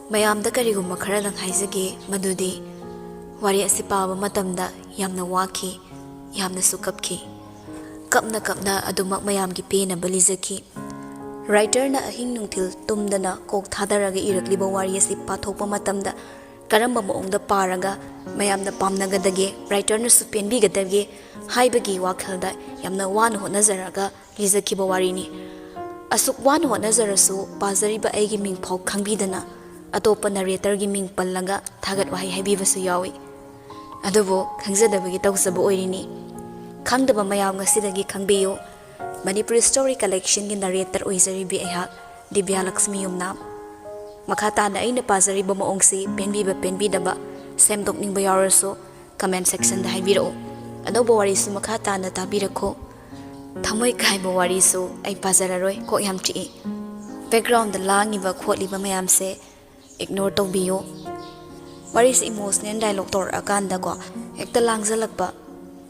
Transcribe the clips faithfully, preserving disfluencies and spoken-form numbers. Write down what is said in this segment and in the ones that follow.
ꯃꯌꯥꯝꯗ ꯀꯔꯤꯒꯨꯝꯕ ꯈꯔꯗꯪ ꯍꯥꯏꯖꯒꯦ, ꯃꯗꯨꯗꯤ ꯋꯥꯔꯤ ꯑꯁꯤ ꯄꯥꯕ ꯃꯇꯝꯗ ꯌꯥꯝꯅ ꯋꯥꯈꯤ, ꯌꯥꯝꯅꯁꯨ ꯀꯞꯈꯤ꯫ ꯀꯞꯅ ꯀꯞꯅ ꯑꯗꯨꯃꯛ ꯃꯌꯥꯝꯒꯤ ꯄꯦꯟꯅꯕ ꯂꯤꯖꯈꯤ꯫ ꯔꯥꯏꯇꯔꯅ ꯑꯍꯤꯡ ꯅꯨꯡꯊꯤꯜ ꯇꯨꯝꯗꯅ ꯀꯣꯛ ꯊꯥꯗꯔꯒ ꯏꯔꯛꯂꯤꯕ ꯋꯥꯔꯤ ꯑꯁꯤ ꯄꯥꯊꯣꯛꯄ ꯃꯇꯝꯗ ꯀꯔꯝꯕ ꯃꯑꯣꯡꯗ ꯄꯥꯔꯒ ꯃꯌꯥꯝꯅ ꯄꯥꯝꯅꯒꯗꯒꯦ? ꯔꯥꯏꯇꯔꯅꯁꯨ ꯄꯦꯟꯕꯤꯒꯗꯒꯦ ꯍꯥꯏꯕꯒꯤ ꯋꯥꯈꯜꯗ ꯌꯥꯝꯅ ꯋꯥꯅ ꯍꯣꯠꯅꯖꯔꯒ ꯂꯤꯖꯈꯤꯕ ꯋꯥꯔꯤꯅꯤ꯫ ꯑꯁꯨꯛ ꯋꯥꯅ ꯍꯣꯠꯅꯖꯔꯁꯨ ꯄꯥꯖꯔꯤꯕ ꯑꯩꯒꯤ ꯃꯤꯡꯐꯥꯎ ꯈꯪꯕꯤꯗꯅ ꯑꯇꯣꯞꯄ ꯅꯔꯦꯇꯔꯒꯤ ꯃꯤꯡ ꯄꯜꯂꯒ ꯊꯥꯒꯠ ꯋꯥꯍꯩ ꯍꯥꯏꯕꯤꯕꯁꯨ ꯌꯥꯎꯏ꯫ ꯑꯗꯨꯕꯨ ꯈꯪꯖꯗꯕꯒꯤ ꯇꯧꯖꯕ ꯑꯣꯏꯔꯤꯅꯤ꯫ ꯈꯪꯗꯕ ꯃꯌꯥꯝ ꯉꯁꯤꯗꯒꯤ ꯈꯪꯕꯤꯌꯨ꯫ ꯃꯅꯤꯄꯨꯔꯤ ꯁ꯭ꯇꯣꯔꯤ ꯀꯂꯦꯛꯁꯟꯒꯤ ꯅꯔꯦꯇꯔ ꯑꯣꯏꯖꯔꯤꯕꯤ ꯑꯩꯍꯥꯛ ꯗꯤꯕ꯭ꯌꯥ ꯂꯛꯁꯃꯤ ꯌꯨꯝꯅꯥꯝ꯫ ꯃꯈꯥ ꯇꯥꯅ ꯑꯩꯅ ꯄꯥꯖꯔꯤꯕ ꯃꯑꯣꯡꯁꯤ ꯄꯦꯟꯕꯤꯕ ꯄꯦꯟꯕꯤꯗꯕ, ꯁꯦꯝꯗꯣꯛꯅꯤꯡꯕ ꯌꯥꯎꯔꯁꯨ ꯀꯃꯦꯟ ꯁꯦꯛꯁꯟꯗ ꯍꯥꯏꯕꯤꯔꯛꯎ꯫ ꯑꯅꯧꯕ ꯋꯥꯔꯤꯁꯨ ꯃꯈꯥ ꯇꯥꯅ ꯇꯥꯕꯤꯔꯛꯈꯣ꯫ ꯊꯃꯣꯏ ꯀꯥꯏꯕ ꯋꯥꯔꯤꯁꯨ ꯑꯩ ꯄꯥꯖꯔꯔꯣꯏ, ꯀꯣꯛ ꯌꯥꯝ ꯆꯤꯛꯏ꯫ ꯕꯦꯛꯒ꯭ꯔꯥꯎꯟꯗ ꯂꯥꯡꯉꯤꯕ ꯈꯣꯠꯂꯤꯕ ꯃꯌꯥꯝꯁꯦ ꯏꯒꯅꯣꯔ ꯇꯧꯕꯤꯌꯨ꯫ ꯋꯥꯔꯤꯁꯦ ꯏꯃꯣꯁꯅꯦꯜ ꯗꯥꯏꯂꯣꯛ ꯇꯧꯔꯛꯑꯀꯥꯟꯗꯀꯣ ꯍꯦꯛꯇ ꯂꯥꯡꯖꯜꯂꯛꯄ꯫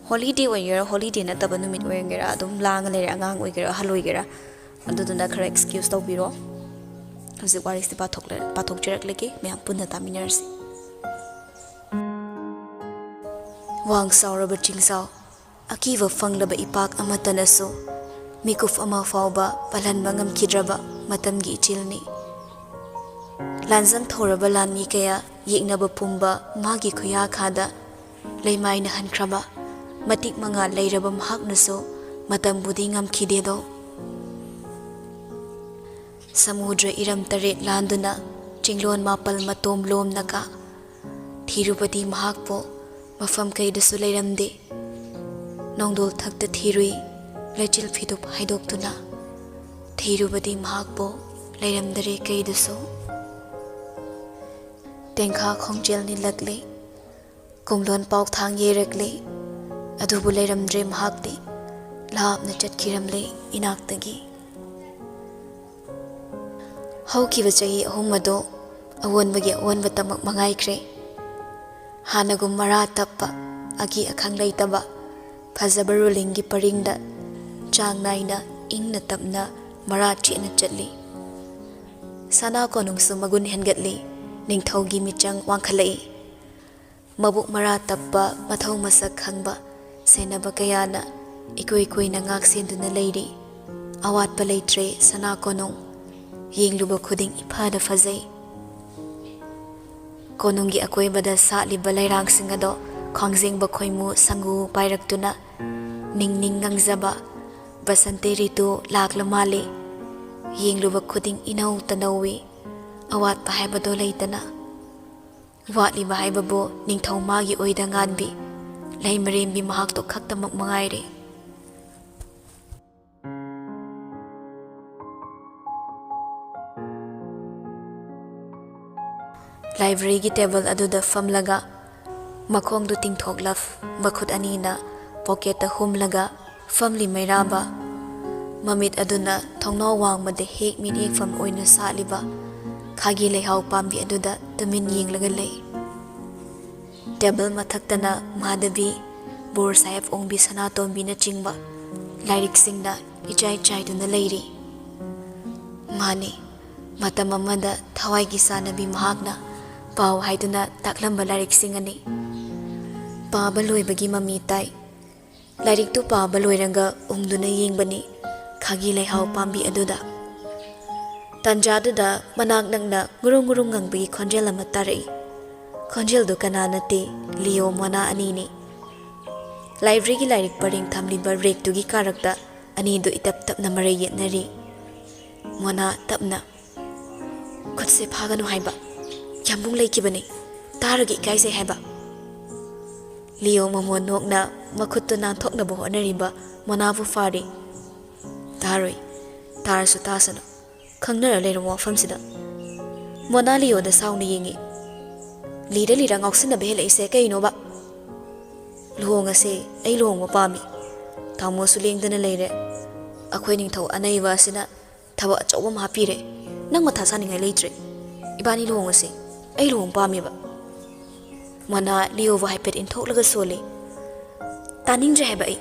ꯍꯣꯂꯤꯗꯦ ꯑꯣꯏꯒꯦꯔꯥ, ꯍꯣꯂꯤꯗꯦ ꯅꯠꯇꯕ ꯅꯨꯃꯤꯠ ꯑꯣꯏꯒꯦꯔꯥ, ꯑꯗꯨꯝ ꯂꯥꯡꯉ ꯂꯩꯔꯦ, ꯑꯉꯥꯡ ꯑꯣꯏꯒꯦꯔꯥ, ꯑꯍꯜ ꯑꯣꯏꯒꯦꯔꯥ꯫ ꯑꯗꯨꯗꯨꯅ ꯈꯔ ꯑꯦꯛꯁꯀ꯭ꯌꯨꯁ ꯇꯧꯕꯤꯔꯣ꯫ ꯍꯧꯖꯤꯛ ꯋꯥꯔꯤꯁꯦ ꯄꯥꯊꯣꯛꯂ-, ꯄꯥꯊꯣꯛꯆꯔꯛꯂꯒꯦ, ꯃꯌꯥꯝ ꯄꯨꯟꯅ ꯇꯥꯃꯤꯟꯅꯔꯁꯤ꯫ ꯋꯥꯡ ꯆꯥꯎꯔꯕ ꯆꯤꯡꯖꯥꯎ, ꯑꯀꯤꯕ ꯐꯪꯂꯕ ꯏꯄꯥꯛ ꯑꯃꯠꯇꯅꯁꯨ ꯃꯤꯀꯨꯞ ꯑꯃ ꯐꯥꯎꯕ ꯄꯜꯍꯟꯕ ꯉꯝꯈꯤꯗ꯭ꯔꯕ ꯃꯇꯝꯒꯤ ꯏꯆꯤꯜꯅꯤ꯫ ꯂꯥꯟꯖꯪ ꯊꯧꯔꯕ ꯂꯥꯟꯃꯤ ꯀꯌꯥ ꯌꯦꯛꯅꯕ ꯄꯨꯝꯕ ꯃꯥꯒꯤ ꯈꯨꯌꯥꯈꯥꯗ ꯂꯩꯃꯥꯏꯅ ꯍꯟꯈ꯭ꯔꯕ ꯃꯇꯤꯛ ꯃꯉꯥ ꯂꯩꯔꯕ ꯃꯍꯥꯛꯅꯁꯨ ꯃꯇꯝꯕꯨꯗꯤ ꯉꯝꯈꯤꯗꯦꯗꯣ꯫ ꯁꯃꯨꯗ꯭ꯔ ꯏꯔꯝ ꯇꯔꯦꯠ ꯂꯥꯟꯗꯨꯅ ꯆꯤꯡꯂꯣꯟ ꯃꯥꯄꯜ ꯃꯇꯣꯝ ꯂꯣꯝꯅꯒ ꯊꯤꯔꯨꯕꯗꯤ ꯃꯍꯥꯛꯄꯨ ꯃꯐꯝ ꯀꯩꯗꯁꯨ ꯂꯩꯔꯝꯗꯦ꯫ ꯅꯣꯡꯗꯣꯜ ꯊꯛꯇ ꯊꯤꯔꯨꯏ, ꯂꯩꯆꯤꯜ ꯐꯤꯗꯨꯞ ꯍꯥꯏꯗꯣꯛꯇꯨꯅ꯫ ꯊꯤꯔꯨꯕꯗꯤ ꯃꯍꯥꯛꯄꯨ ꯂꯩꯔꯝꯗꯔꯦ ꯀꯩꯗꯁꯨ꯫ ꯇꯦꯡꯈꯥ ꯈꯣꯡꯖꯦꯜ ꯅꯤꯜꯂꯛꯂꯦ, ꯀꯣꯝꯂꯣꯟ ꯄꯥꯎꯊꯥꯡ ꯌꯩꯔꯛꯂꯦ, ꯑꯗꯨꯕꯨ ꯂꯩꯔꯝꯗ꯭ꯔꯦ ꯃꯍꯥꯛꯇꯤ, ꯂꯥꯞꯅ ꯆꯠꯈꯤꯔꯝꯂꯦ ꯏꯅꯥꯛꯇꯒꯤ꯫ ꯍꯧꯈꯤꯕ ꯆꯍꯤ ꯑꯍꯨꯝ ꯑꯗꯣ ꯑꯑꯣꯟꯕꯒꯤ ꯑꯑꯣꯟꯕꯇꯃꯛ ꯃꯉꯥꯏꯈ꯭ꯔꯦ꯫ ꯍꯥꯟꯅꯒꯨꯝ ꯃꯔꯥ ꯇꯞꯄ, ꯑꯀꯤ ꯑꯈꯪ ꯂꯩꯇꯕ, ꯐꯖꯕ ꯔꯨꯂꯤꯡꯒꯤ ꯄꯔꯤꯡꯗ ꯆꯥꯡ ꯅꯥꯏꯅ ꯏꯪꯅ ꯇꯞꯅ ꯃꯔꯥ ꯆꯦꯠꯅ ꯆꯠꯂꯤ꯫ ꯁꯅꯥ ꯀꯣꯅꯨꯡꯁꯨ ꯃꯒꯨꯟ ꯍꯦꯟꯒꯠꯂꯤ꯫ ꯅꯤꯡꯊꯧꯒꯤ ꯃꯤꯆꯪ ꯋꯥꯡꯈꯠꯂꯛꯏ꯫ ꯃꯕꯨꯛ ꯃꯔꯥ ꯇꯞꯄ, ꯃꯊꯧ ꯃꯁꯛ ꯈꯪꯕ ꯁꯦꯟꯅꯕ ꯀꯌꯥꯅ ꯏꯀꯨꯏ ꯀꯨꯏꯅ ꯉꯥꯛ ꯁꯦꯟꯗꯨꯅ ꯂꯩꯔꯤ꯫ ꯑꯋꯥꯠꯄ ꯂꯩꯇ꯭ꯔꯦ ꯁꯅꯥ ꯀꯣꯅꯨꯡ꯫ ꯌꯦꯡꯂꯨꯕ ꯈꯨꯗꯤꯡ ꯏꯐꯗ ꯐꯖꯩ꯫ ꯀꯣꯅꯨꯡꯒꯤ ꯑꯀꯣꯏꯕꯗ ꯁꯥꯠꯂꯤꯕ ꯂꯩꯔꯥꯡꯁꯤꯡ ꯑꯗꯣ ꯈ꯭ꯋꯥꯡꯖꯦꯡꯕ ꯈꯣꯏꯃꯨ ꯁꯪꯒꯨ ꯄꯥꯏꯔꯛꯇꯨꯅ ꯅꯤꯡ ꯅꯤꯡ ꯉꯪꯖꯕ ꯕꯁꯟꯇꯤ ꯔꯤꯇꯨ ꯂꯥꯛꯂ ꯃꯥꯜꯂꯤ꯫ ꯌꯦꯡꯂꯨꯕ ꯈꯨꯗꯤꯡ ꯏꯅꯧ ꯇꯅꯧꯏ꯫ ꯑꯋꯥꯠꯄ ꯍꯥꯏꯕꯗꯣ ꯂꯩꯇꯅ꯫ ꯋꯥꯠꯂꯤꯕ ꯍꯥꯏꯕꯕꯨ ꯅꯤꯡꯊꯧ ꯃꯥꯒꯤ ꯑꯣꯏꯗ ꯉꯥꯟꯕꯤ, ꯂꯩꯃꯔꯦꯝꯕꯤ ꯃꯍꯥꯛꯇꯣ ꯈꯛꯇꯃꯛ ꯃꯉꯥꯏꯔꯦ꯫ ꯂꯥꯏꯕ꯭ꯔꯦꯔꯤꯒꯤ ꯇꯦꯕꯜ ꯑꯗꯨꯗ ꯐꯝꯂꯒ ꯃꯈꯣꯡꯗꯨ ꯇꯤꯡꯊꯣꯛꯂꯞ, ꯃꯈꯨꯠ ꯑꯅꯤꯅ ꯄꯣꯀꯦꯠꯇ ꯍꯨꯝꯂꯒ ꯐꯝꯂꯤ ꯃꯩꯔꯥꯕ꯫ ꯃꯃꯤꯠ ꯑꯗꯨꯅ ꯊꯣꯡꯅꯥꯎ ꯋꯥꯡꯃꯗ ꯍꯦꯛ ꯃꯤꯠꯌꯦꯡꯐꯝ ꯑꯣꯏꯅ ꯁꯥꯠꯂꯤꯕ ꯈꯥꯒꯤ ꯂꯩꯍꯥꯎ ꯄꯥꯝꯕꯤ ꯑꯗꯨꯗ ꯇꯨꯃꯤꯟ ꯌꯦꯡꯂꯒ ꯂꯩ꯫ ꯇꯦꯕꯜ ꯃꯊꯛꯇꯅ ꯃꯥꯙꯕꯤ, ꯕꯣꯔ ꯁꯥꯍꯦꯕ ꯑꯣꯡꯕꯤ ꯁꯅꯥꯇꯣꯝꯕꯤꯅꯆꯤꯡꯕ ꯂꯥꯏꯔꯤꯛꯁꯤꯡꯅ ꯏꯆꯥꯏ ꯆꯥꯏꯗꯨꯅ ꯂꯩꯔꯤ꯫ ꯃꯥꯅꯤ, ꯃꯇꯝ ꯑꯃꯗ ꯊꯋꯥꯏꯒꯤ ꯆꯥꯟꯅꯕꯤ ꯃꯍꯥꯛꯅ ꯄꯥꯎ ꯍꯥꯏꯗꯨꯅ ꯇꯥꯛꯂꯝꯕ ꯂꯥꯏꯔꯤꯛꯁꯤꯡ ꯑꯅꯤ꯫ ꯄꯥꯕ ꯂꯣꯏꯕꯒꯤ ꯃꯃꯤ ꯇꯥꯏ꯫ ꯂꯥꯏꯔꯤꯛꯇꯨ ꯄꯥꯕ ꯂꯣꯏꯔꯒ ꯎꯪꯗꯨꯅ ꯌꯦꯡꯕꯅꯤ ꯈꯥꯒꯤ ꯂꯩꯍꯥꯎ ꯄꯥꯝꯕꯤ ꯑꯗꯨꯗ꯫ ꯇꯥꯟꯖꯥꯗꯨꯗ ꯃꯅꯥꯛ ꯅꯛꯅ ꯉꯨꯔꯨꯡ ꯉꯨꯔꯨꯡ ꯉꯪꯕꯒꯤ ꯈꯣꯟꯖꯦꯜ ꯑꯃ ꯇꯥꯔꯛꯏ꯫ ꯈꯣꯟꯖꯦꯜꯗꯨ ꯀꯅꯥ ꯅꯠꯇꯦ, ꯂꯤꯑꯣ ꯃꯣꯅꯥ ꯑꯅꯤꯅꯤ꯫ ꯂꯥꯏꯕ꯭ꯔꯦꯔꯤꯒꯤ ꯂꯥꯏꯔꯤꯛ ꯄꯔꯦꯡ ꯊꯝꯂꯤꯕ ꯔꯦꯛꯇꯨꯒꯤ ꯀꯥꯔꯛꯇ ꯑꯅꯤꯗꯨ ꯏꯇꯞ ꯇꯞꯅ ꯃꯔꯩ ꯌꯦꯠꯅꯔꯤ꯫ ꯃꯣꯅꯥ ꯇꯞꯅ, "ꯈꯨꯠꯁꯦ ꯐꯥꯒꯅꯨ ꯍꯥꯏꯕ꯫ ꯌꯥꯝꯕꯨꯡ ꯂꯩꯈꯤꯕꯅꯤ꯫ ꯇꯥꯔꯒ ꯏꯀꯥꯏꯖꯩ ꯍꯥꯏꯕ"꯫ ꯂꯤꯑꯣ ꯃꯃꯣꯟ ꯅꯣꯛꯅ ꯃꯈꯨꯠꯇꯨ ꯅꯥꯟꯊꯣꯛꯅꯕ ꯍꯣꯠꯅꯔꯤꯕ ꯃꯣꯅꯥꯕꯨ ꯐꯥꯔꯤ꯫ "ꯇꯥꯔꯣꯏ꯫ ꯇꯥꯔꯁꯨ ꯇꯥꯁꯅꯨ꯫ ꯈꯪꯅꯔ ꯂꯩꯔꯕ ꯋꯥꯐꯝꯁꯤꯗ?" ꯃꯣꯅꯥ ꯂꯤꯑꯣꯗ ꯁꯥꯎꯅ ꯌꯦꯡꯉꯤ꯫ "ꯂꯤꯔ ꯂꯤꯔ ꯉꯥꯎꯁꯤꯟꯅꯕ ꯍꯦꯜꯂꯛꯏꯁꯦ ꯀꯩꯅꯣꯕ?" "ꯂꯨꯍꯣꯡꯉꯁꯦ꯫ ꯑꯩ ꯂꯨꯍꯣꯡꯕ ꯄꯥꯝꯃꯤ꯫ ꯇꯥꯃꯣꯁꯨ ꯂꯦꯡꯗꯅ ꯂꯩꯔꯦ꯫ ꯑꯩꯈꯣꯏ ꯅꯤꯡꯊꯧ ꯑꯅꯩꯕ ꯑꯁꯤꯅ ꯊꯕꯛ ꯑꯆꯧꯕ ꯑꯃ ꯍꯥꯞꯄꯤꯔꯦ꯫ ꯅꯪ ꯃꯊꯥ ꯁꯥꯅꯤꯡꯉꯥꯏ ꯂꯩꯇ꯭ꯔꯦ꯫ ꯏꯕꯥꯅꯤ ꯂꯨꯍꯣꯡꯉꯁꯤ꯫ ꯑꯩ ꯂꯨꯍꯣꯡ ꯄꯥꯝꯃꯦꯕ"꯫ ꯃꯣꯅꯥ ꯂꯤꯑꯣꯕꯨ ꯍꯥꯏꯐꯦꯠ ꯏꯟꯊꯣꯛꯂꯒ ꯁꯣꯜꯂꯤ꯫ "ꯇꯥꯅꯤꯡꯗ꯭ꯔꯦ ꯍꯥꯏꯕ ꯑꯩ꯫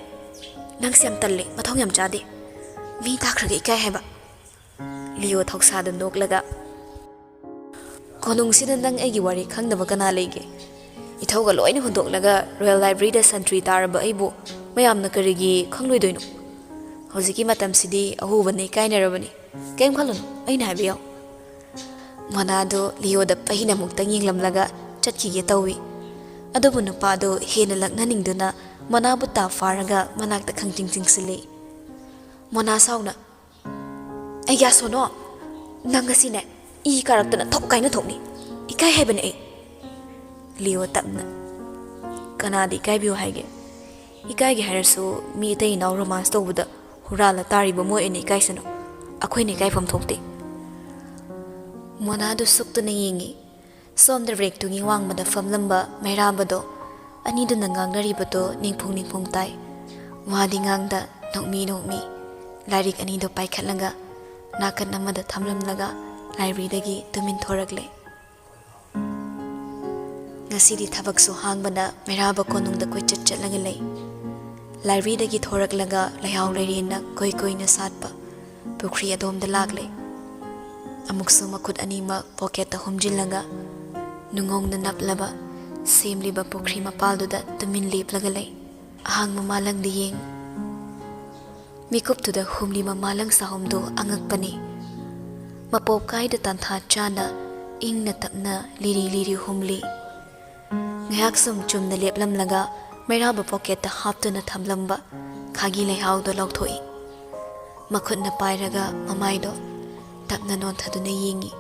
ꯅꯪꯁꯦ ꯌꯥꯝ ꯇꯜꯂꯦ, ꯃꯊꯧ ꯌꯥꯝ ꯆꯥꯗꯦ꯫ ꯃꯤ ꯇꯥꯈ꯭ꯔꯒ ꯏꯀꯥꯏ ꯍꯥꯏꯕ"꯫ ꯂꯤꯌꯣ ꯊꯧꯁꯥꯗ ꯅꯣꯛꯂꯒ꯫ "ꯀꯣꯅꯨꯡꯁꯤꯗ ꯅꯪ ꯑꯩꯒꯤ ꯋꯥꯔꯤ ꯈꯪꯗꯕ ꯀꯅꯥ ꯂꯩꯒꯦ? ꯏꯊꯧꯒ ꯂꯣꯏꯅ ꯍꯨꯟꯗꯣꯛꯂꯒ Royal Library-ꯗ ꯁꯟꯇ꯭ꯔꯤ ꯇꯥꯔꯕ ꯑꯩꯕꯨ ꯃꯌꯥꯝꯅ ꯀꯔꯤꯒꯤ ꯈꯪꯂꯣꯏꯗꯣꯏꯅꯣ? ꯍꯧꯖꯤꯛꯀꯤ ꯃꯇꯝꯁꯤꯗꯤ ꯑꯍꯨꯕꯅ ꯏꯀꯥꯏꯅꯔꯕꯅꯤ꯫ ꯀꯩꯝ ꯈꯜꯂꯨꯅꯨ, ꯑꯩꯅ ꯍꯥꯏꯕ ꯌꯥꯎ꯫" ꯃꯣꯅꯥꯗꯣ ꯂꯤꯌꯣꯗ ꯄꯩꯅ ꯑꯃꯨꯛꯇꯪ ꯌꯦꯡꯂꯝꯂꯒ ꯆꯠꯈꯤꯒꯦ ꯇꯧꯏ꯫ ꯑꯗꯨꯕꯨ ꯅꯨꯄꯥꯗꯣ ꯍꯦꯟꯅ ꯂꯛꯅꯅꯤꯡꯗꯨꯅ ꯃꯣꯅꯥꯕꯨ ꯇꯥ ꯐꯥꯔꯒ ꯃꯅꯥꯛꯇ ꯈꯪꯆꯤꯡ ꯆꯤꯡꯁꯤꯜꯂꯤ꯫ ꯃꯣꯅꯥ ꯁꯥꯎꯅ, "ꯑꯩ ꯒ꯭ꯌꯥ ꯁꯣꯅꯣ, ꯅꯪ ꯉꯁꯤꯅꯦ ꯏ ꯀꯥꯔꯛꯇꯅ ꯊꯣꯛ ꯀꯥꯏꯅ ꯊꯣꯛꯅꯤ꯫ ꯏꯀꯥꯏ ꯍꯥꯏꯕꯅꯦ ꯑꯩ꯫" ꯂꯤꯌꯣ ꯇꯞꯅ, "ꯀꯅꯥꯗ ꯏꯀꯥꯏꯕꯤꯌꯨ ꯍꯥꯏꯒꯦ? ꯏꯀꯥꯏꯒꯦ ꯍꯥꯏꯔꯁꯨ ꯃꯤ ꯑꯇꯩ ꯏꯅꯥꯎ romance ꯇꯧꯕꯗ ꯍꯨꯔꯥꯜꯂ ꯇꯥꯔꯤꯕ ꯃꯣꯏ ꯑꯣꯏꯅ ꯏꯀꯥꯏꯁꯅꯨ꯫ ꯑꯩꯈꯣꯏꯅ ꯏꯀꯥꯏꯐꯝ ꯊꯣꯛꯇꯦ꯫" ꯃꯣꯅꯥꯗꯨ ꯁꯨꯛꯇꯨꯅ ꯌꯦꯡꯉꯤ꯫ ꯁꯣꯝꯗ ꯔꯦꯛꯇꯨꯒꯤ ꯋꯥꯡꯃꯗ ꯐꯝꯂꯝꯕ ꯃꯩꯔꯥꯕꯗꯣ ꯑꯅꯤꯗꯨꯅ ꯉꯥꯡꯅꯔꯤꯕꯗꯣ ꯅꯤꯡꯐꯨꯡ ꯅꯤꯡꯐꯨꯡ ꯇꯥꯏ꯫ ꯋꯥꯗꯤ ꯉꯥꯡꯗ ꯅꯣꯛꯃꯤ ꯅꯣꯛꯃꯤ ꯂꯥꯏꯔꯤꯛ ꯑꯅꯤꯗꯣ ꯄꯥꯏꯈꯠꯂꯒ ꯅꯥꯀꯟ ꯑꯃꯗ ꯊꯝꯂꯝꯂꯒ library-ꯗꯒꯤ ꯇꯨꯃꯤꯟ ꯊꯣꯔꯛꯂꯦ꯫ ꯉꯁꯤꯗꯤ ꯊꯕꯛꯁꯨ ꯍꯥꯡꯕꯅ ꯃꯩꯔꯥꯕ ꯀꯣꯅꯨꯡꯗ ꯀꯣꯏꯆꯠ ꯆꯠꯂꯒ ꯂꯩ꯫ Library-ꯗꯒꯤ ꯊꯣꯔꯛꯂꯒ ꯂꯩꯍꯥꯎ ꯂꯩꯔꯦꯟꯅ ꯀꯣꯏ ꯀꯣꯏꯅ ꯁꯥꯠꯄ ꯄꯨꯈ꯭ꯔꯤ ꯑꯗꯣꯝꯗ ꯂꯥꯛꯂꯦ꯫ ꯑꯃꯨꯛꯁꯨ ꯃꯈꯨꯠ ꯑꯅꯤꯃꯛ pocket-ꯇ ꯍꯨꯝꯖꯤꯜꯂꯒ ꯅꯨꯡꯉꯣꯡꯅ ꯅꯞꯂꯕ ꯁꯦꯝꯂꯤꯕ ꯄꯨꯈ꯭ꯔꯤ ꯃꯄꯥꯜꯗꯨꯗ ꯇꯨꯃꯤꯟ ꯂꯦꯞꯂꯒ ꯂꯩ꯫ ꯑꯍꯥꯡꯕ ꯃꯥꯂꯪꯗ ꯌꯦꯡ꯫ ꯃꯤꯀꯨꯞꯇꯨꯗ ꯍꯨꯝꯂꯤꯕ ꯃꯥꯂꯪ ꯁꯥꯍꯨꯝꯗꯨ ꯑꯉꯛꯄꯅꯤ꯫ ꯃꯄꯣꯞ ꯀꯥꯏꯗ ꯇꯥꯟꯊꯥ ꯆꯥꯅ ꯏꯪꯅ ꯇꯞꯅ ꯂꯤꯔꯤ ꯂꯤꯔꯤ ꯍꯨꯝꯂꯤ꯫ ꯉꯥꯏꯍꯥꯛ ꯁꯨꯝ ꯆꯨꯝꯅ ꯂꯦꯞꯂꯝꯂꯒ ꯃꯩꯔꯥꯕ pocket-ꯇ ꯍꯥꯞꯇꯨꯅ ꯊꯝꯂꯝꯕ ꯈꯥꯒꯤ ꯂꯩꯍꯥꯎꯗꯣ ꯂꯧꯊꯣꯛꯏ꯫ ꯃꯈꯨꯠꯅ ꯄꯥꯏꯔꯒ ꯃꯃꯥꯏꯗꯣ ꯇꯞꯅ ꯅꯣꯟꯊꯗꯨꯅ ꯌꯦꯡꯏ꯫